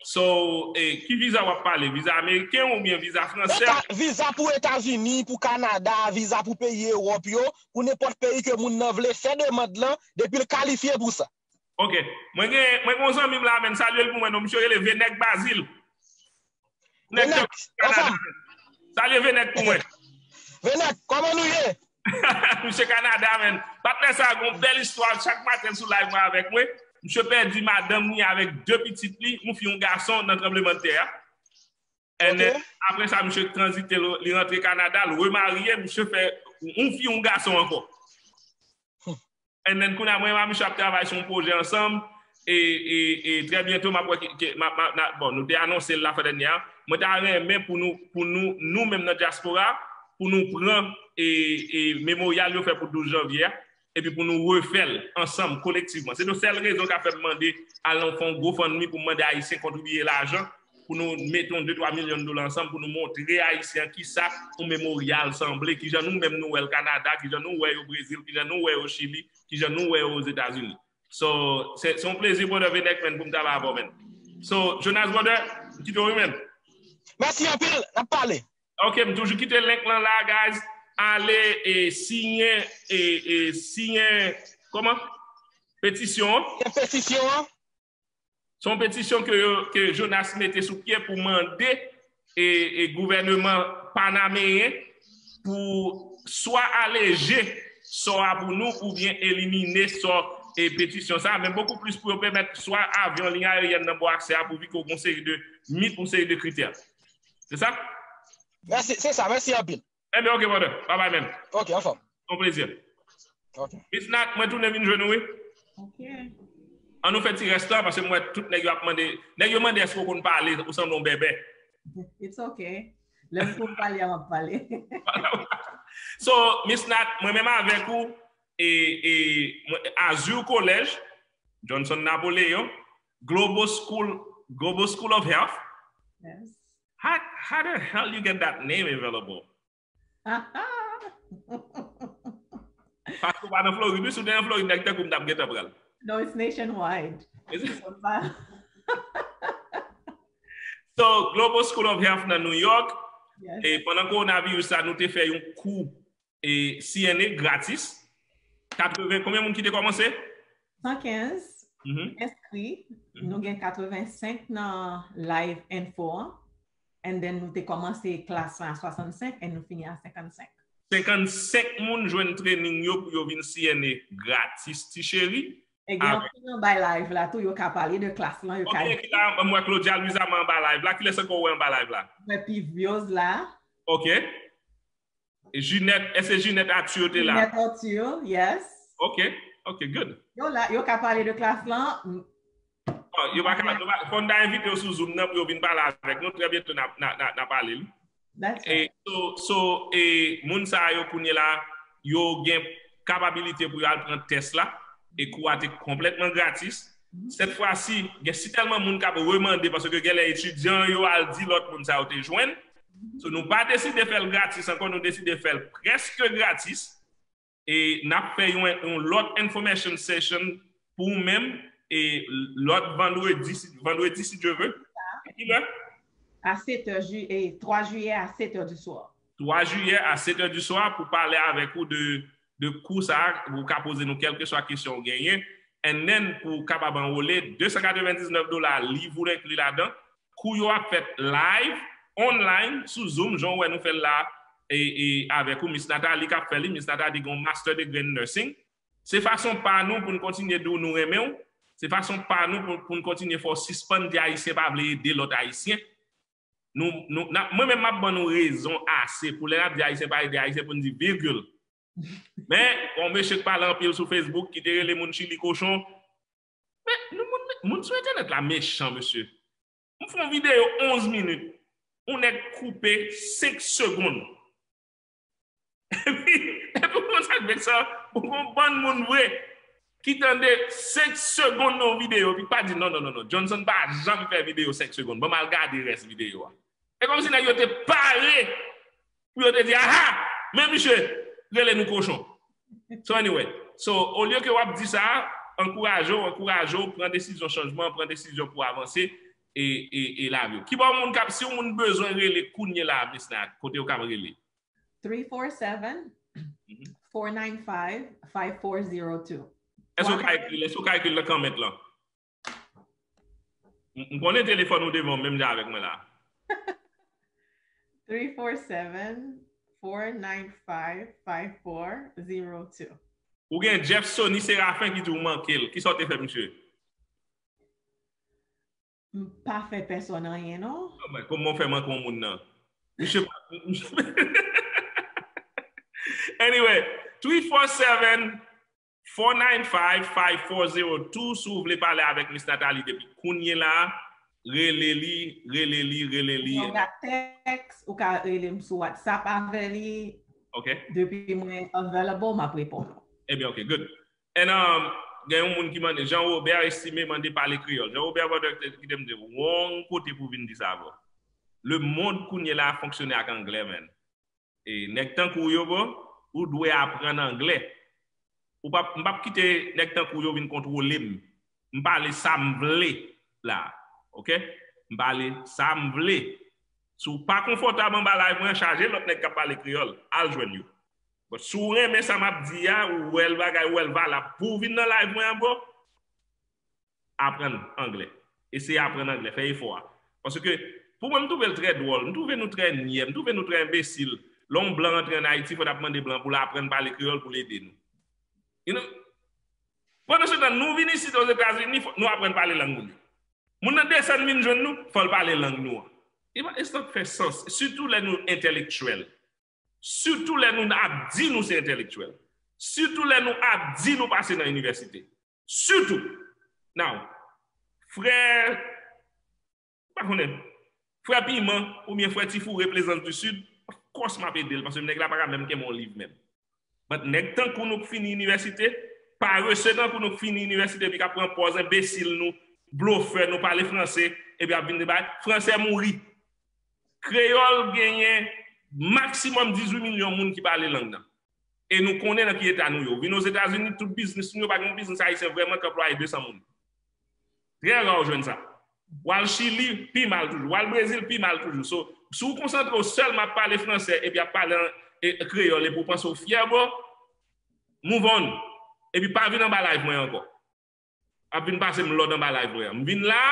So, e, ki viza w ap pale? Viza ameriken oubyen viza fransè? Viza pou Etazini, pou Kanada, viza pou peyi Ewòp yo, pou nenpòt peyi ke moun nan vle fè demann lan, depi l kalifye pou sa. Ok. Mwen gen, mwen gen yon zanmi m la, menn, salye l pou mwen, non, misye rele Venèk Bazil. Nèg Venèk, anfòm. Salye Venèk pou mwen. Venèk, kòman nou ye? Misye Kanada, menn. Patnè sa a gen yon bèl istwa, chak maten l sou live mwen avèk mwen. Misye pèdi madanm li avèk de pitit li, yon fi, yon gason, nan tranblemanntè a. And then, apre sa, misye tranzite, li rantre Kanada, l remarye, misye fè yon fi, yon gason ankò. And then, kounye a, mwen menm ak misye ap travay sou yon pwojè ansanm. E, e, e trè byento, m ap wè ki, ki, m ap, m ap, n a, bon, nou te anonse l la fwa dènyè a. Mwen ta renmen pou nou, pou nou, nou menm nan dyaspora, pou nou pran e, e, memoryal yo fè pou douz janvye a, epi pou nou refè l ansanm, kolektivman. Se yon sèl rezon k ap fè m mande al nan fè yon GoFundMe pou m mande Ayisyen kontribiye lajan, pou nou mete yon de twa milyon dola ansanm, pou nou montre Ayisyen an kisa yon memoryal sanble, kijan nou menm nou wè l Kanada, kijan nou wè yo Brezil, kijan nou wè yo Chili, kijan nou wè yo Ozetazini. So, se, se yon plezi, brother Venèk, menn, pou m travay avè w, menn. So, Jonas, brother, m kite w, wi, menn. Mèsi anpil, n ap pale. Ok, m toujou kite link lan la, guys. Ale e siyen, e, e siyen, kòman? Petisyon an. Siyen petisyon an. Se yon petisyon ke yo, ke Jonas mete sou pye pou mande e, e gouvèneman panameyen pou swa aleje sò a pou nou oubyen elimine sò e petisyon sa, men bokou plis pou yo pèmèt swa avyon, liy ayeryèn nan ba w aksè a, pouvi ke w gen yon seri de mit, yon seri de kritè. Se sa? Mèsi, se sa, mèsi anpil. Ebyen, ok, brother. Bye bye, man. Ok, anfòm. Yon plezi. Ok. Miss Nat, mwen tounen vin jwenn ou, wi. Ok. An nou fè ti rès la, paske m wè tout nèg yo ap mande. Nèg yo mande èske w konn pale, ou sanble yon bèbè. It's ok. Lè m konn pale, m ap pale. So, Miss Nat, mwen menm avèk ou, e, e, mwen, Azur College, Johnson Napoleon, Global School, Global School of Health. Yes. How, how the hell you get that name available? Paske w pa nan Florid, wi, si w te nan Florid, nèg tankou m t ap gentan pran l. No, it's nationwide. Is it? So, Global School of Health nan New York, Yes. E pandan kowonaviris la, nou te fè yon kou e C N A gratis. Katreven, konbyen moun ki te kòmanse? San kenz Mhm. enskri, Mhm. nou gen katrevensenk nan live info an. And then nou te kòmanse klas la a swasannsenk and nou fini a senkannsenk. Senkannsenk moun jwenn training yo pou yo vin C N A gratis, ti cheri. E gen anpil nan bay live la tou, yo ka pale de klas lan, yo ka Ok, ki la, m wè Claudia Louisa anba live la. Kilès ankò w wè anba live la? Wè Piv Vyoz la. Ok. E Jeanette, èske Jeanette Arthur te la? Jeanette Arthur, yes. Ok, ok, good. Yo la, yo ka pale de klas lan. Bon, yo pa ka, yo pa, fò n ta envite yo sou Zoom nan pou yo vin pale avèk nou. Trè byento n a, n a, n a, n a pale li. That's E it. so, so, e moun sa yo kounye la, yo gen kapabilite pou yo al pran tès la, e kou a te konplètman gratis. Sèt fwa si, gen si tèlman moun k ap remande, paske gen lè etidyan yo al di lòt moun sa yo te jwenn. So, nou pa deside fè l gratis ankò, nou deside fè l prèske gratis. E n ap fè yon, yon lòt information session pou ou menm, e lòt vandredi, si- vandredi, si Dye ve. Ki lè? À sept heures, ju- et trois juillet à sept heures du soir. Twa jiyè a sèt è di swa pou pale avèk ou de, de kou sa a, ou ka poze nou kèlkeswa kesyon ou genyen. And then, pou w kapab anwole, de san katrevendiznèf dola, liv ou enkli ladan. Kou yo ap fèt live, online, sou Zoom, jan w wè nou fè l la, e, e avèk ou, Miss Nathalie k ap fè li. Miss Nathalie gen yon master degree in nursing. Se fason pa nou pou n kontinye di w nou renmen w. Se fason pa nou pou, pou n kontinye fè w sispann di Ayisyen pa vle ede lòt Ayisyen. Nou, nou, n ap- mwen menm, m ap ban nou rezon ase pou lè n ap di Ayisyen pa ede Ayisyen pou n di virgil. Men, yon mesye k pale anpil sou Facebook ki te rele moun Chili kochon. Men, nou, moun, moun sou entènèt la mechan, mesye. M fè yon videyo onz minit. Yon nèg koupe senk segonn. Epi, epi, ou konn sa k veksan? Ou gon bann moun vre ki tande senk segonn nan yon videyo, epi pa di, "Non, non, non, non, Johnson pa janm fè videyo senk segonn. Ban m al gade rès videyo a." E kòmsi nèg yo te pare pou yo te di, "Aha, men misye rele nou kochon." So anyway, so, olye ke w ap di sa, ankouraje w, ankouraje w, pran desizyon chanjman, pran desizyon pou avanse e, e, e lavi w. Ki bò moun k ap, si yon moun bezwen rele kounye la, Miss Nat, kote yo ka rele? Three four seven, four nine five, five four zero two. Èske w ka ekri l? Èske w ka ekri l nan comment lan? M m konnen telefòn ou devan w menm jan avèk mwen la. Three four seven, four nine five, five four zero two. Ou gen Jeff Sony Séraphin ki di w manke l. Kisa w te fè misye? M pa fè pèsonn anyen, non. Anmwey, kòman w fè manke yon moun nan? Misye, anyway, three four seven, four nine five, five four zero two, si w vle pale avèk Miss Nathalie depi kounye la, rele li, rele li, rele li. Ou ka tèks, ou ka rele m sou WhatsApp avè li. Ok. Depi mwen available, m ap reponn ou. Ebyen, ok, good. And, um, gen yon moun ki mande, Jean Robert Estimé mande pale kreyòl. Jean Robert, brother, te- ki te m di, wrong kote pou vin di sa, bro. Le mond kounye la fonksyone ak anglè, man. E nèg tankou w yo, bro, ou dwe aprann anglè. Ou p ap, m p ap kite nèg tankou w yo vin kontwole m. M pale sa m vle la. Ok? M pale sa m vle. Si w pa konfòtab anba live mwen, chaje lòt nèg k ap pale kreyòl. Al jwenn yo. But si w renmen sa m ap di a, ou wè l bagay, ou wè l valab pou w vin nan live mwen an, bro, aprann anglè. Eseye aprann anglè, fè efò a. Paske, pou mwen, m twouve l trè dwòl, m twouve nou trè nyè, m twouve nou trè enbesil. Lè yon blan rantre ann Ayiti, fò n ap mande blan pou l aprann pale kreyòl pou l ede nou. You know? Pandan se tan, nou vin isit Ozetazini, fò nou aprann pale lang moun yo. Moun nan desann vin jwenn nou, fò l pale lang nou an. E pa, it's not fè sans. Sitou lè nou entèlektyèl. Sitou lè nou ap di nou se entèlektyèl. Sitou lè nou ap di nou pase nan inivèsite. Sitou. Now, frè, pa konnen, frè Piman oubyen frè Ti Foure Plaisance du Sud, of course m ap ede l, paske nèg la pa ka menm kenbe yon liv menm. But nèg tankou nou k fini inivèsite, parese tankou nou k fini inivèsite, epi k ap pran pòz enbesil nou, blofè, nou pale franse, epi ap vin debay, franse mouri. Kreyòl genyen maksimòm dizuit milyon moun ki pale lang nan. E nou konnen nan ki eta nou yo. Vin Ozetazini, tout biznis nou yo, pa gen yon biznis ayisyen vrèman k anplwaye de san moun. Trè ra w jwenn sa. W al Chili, pi mal toujou. W al Brezil, pi mal toujou. So, si w konsantre w sèlman ap pale franse epi ap pale an, e, kreyòl epi w panse w fyè, bro, move on. Epi pa vin anba live mwen ankò. Ap vin pase m lòd anba live mwen an. M vin la,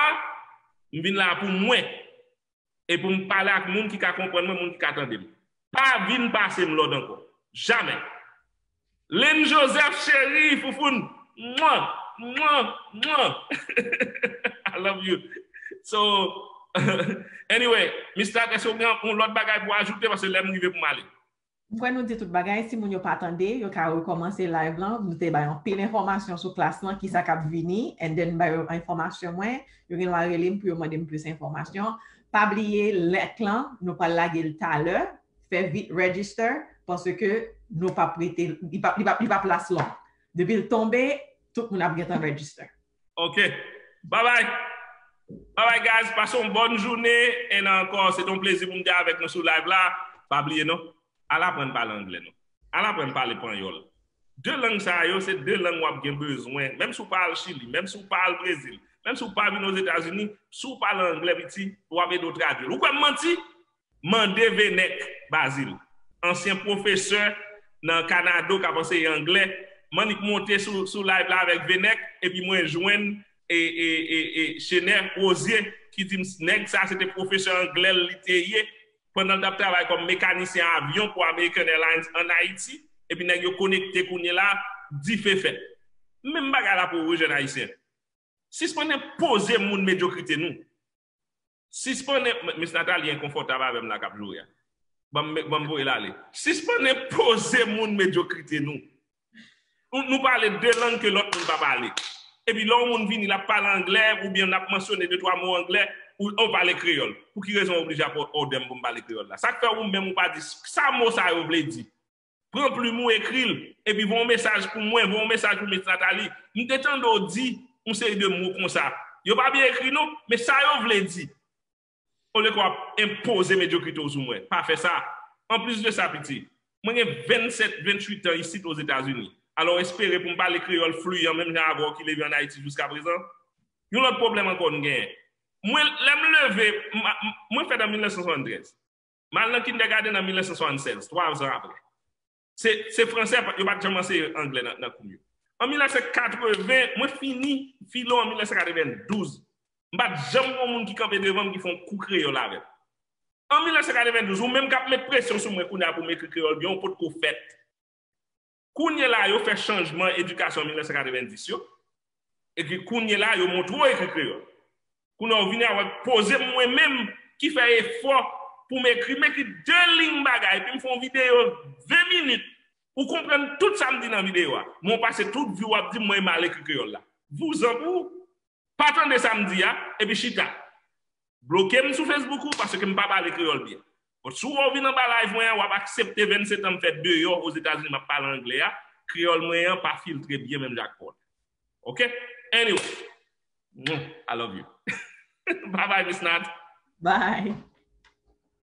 m vin la pou mwen. E pou m pale ak moun ki ka konprann mwen, moun ki ka tande m. Pa vin pase m lòd ankò. Jamè. Lynn Joseph, cheri, foufoun. Mwa, mwa, mwa. I love you. So, anyway, Miss Nat, èske w gen yon lòt bagay pou ajoute? Paske lè m rive pou m ale. M kwè nou di tout bagay. Si moun yo pa tande, yo ka rekòmanse live lan. Nou te bay anpil enfòmasyon sou klas lan, kisa k ap vini, and then bay yo enfòmasyon mwen. Yo gen dwa rele m pou yo mande m plis enfòmasyon. Pa bliye, link lan, nou pral lage l talè. Fè vit register, paske nou p ap rete, li p ap, li p ap, li p ap last long. Depi l tonbe, tout moun ap gentan register. Ok. Bye bye. Bye bye, guys. Pase yon bòn jounen. E ankò, se te yon plezi pou m te avèk nou sou live la. Pa bliye non. Al aprann pale anglè non. Al aprann pale panyòl. De lang sa yo, se de lang w ap gen bezwen. Menm si w pa al Chili, menm si w pa al Brezil, menm si w pa vin Ozetazini, si w pale anglè, piti, w ap ede w tradui l. Ou kwè m manti? Mande Venèk Bazil, ansyen pwofesè nan Kanada k ap anseye anglè. M annik monte sou, sou live la avèk Venèk, epi mwen jwenn e, e, e, e Chenè Wozye ki di m nèg sa se te pwofesè anglè l li te ye pandan l t ap travay kòm mekanisyen avyon pou American Airlines ann Ayiti, epi nèg yo konekte kounye la, dife fèt. Menm bagay la pou ou, wi, jèn ayisyen. Sispann enpoze moun medyokrite nou. Sispann, Miss Nathalie enkonfòtab avè m la k ap joure a. Ban m, ban m voye l ale. Sispann enpoze moun medyokrite nou. Nou, nou pale de lang ke lòt moun pa pale. Epi lè yon moun vini, l ap pale anglè, oubyen n ap mansyone de twa mo anglè, ou, ou pale kreyòl. Pou ki rezon w oblije ap òdè m pou m pale kreyòl la? Sa k fè ou menm ou pa di sa mo sa yo vle di? Pran plim ou, ekri l, epi voye yon mesaj pou mwen, voye yon mesaj pou Miss Nathalie. M te tande w di yon seri de mo konsa. Yo pa byen ekri non, men sa yo vle di. Olye ke w ap enpoze medyokrite w sou mwen. Pa fè sa. Anplis de sa, piti, mwen gen vennsèt, venntuit an isit Ozetazini. Alò, espere pou m pale kreyòl fliyan, menm jan avè w ki leve ann Ayiti jiskaprezan. Yon lòt pwoblèm ankò n genyen. Mwen, lè m leve, m, m, mwen fèt an mil nèf san swasanntrèz. M al nan kindègadenn an mil nèf san swasanntsèz, twa zan apre. Se, se franse, yo pa t janm anseye anglè nan, nan kou m yo. An mil nèf san katreven, mwen fini filo an mil nèf san katrevendouz. M pa t janm gen yon moun ki kanpe devan m ki fè yon kou kreyòl avè m. An mil nèf san katrevendouz, ou menm k ap met presyon sou mwen kounye a pou m ekri kreyòl byen, ou potko fèt. Kounye la, yo fè chanjman edikasyon mil nèf san katrevendis yo. Epi kounye la, yo montre w ekri kreyòl. Kounye a, ou vini a, w ap poze m mwen menm ki fè efò pou m ekri. M ekri de liy bagay, epi m fè yon videyo ven minit. Ou konprann tout sa m di nan videyo a. Men w pase tout vi w ap di m mwen mal ekri kreyòl la. Vouzan pou ou. Pa tande sa m di a, epi chita. Bloke m sou Facebook ou, paske m pa pale kreyòl byen. But si w wè w vin anba live mwen an, w ap aksepte vennsèt an m fè deyò Ozetazini, m ap pale anglè a, kreyòl mwen an pa filtre byen menm jan ak pa w la. Ok? Anyway. Mwah, I love you. Bye bye, Miss Nat. Bye.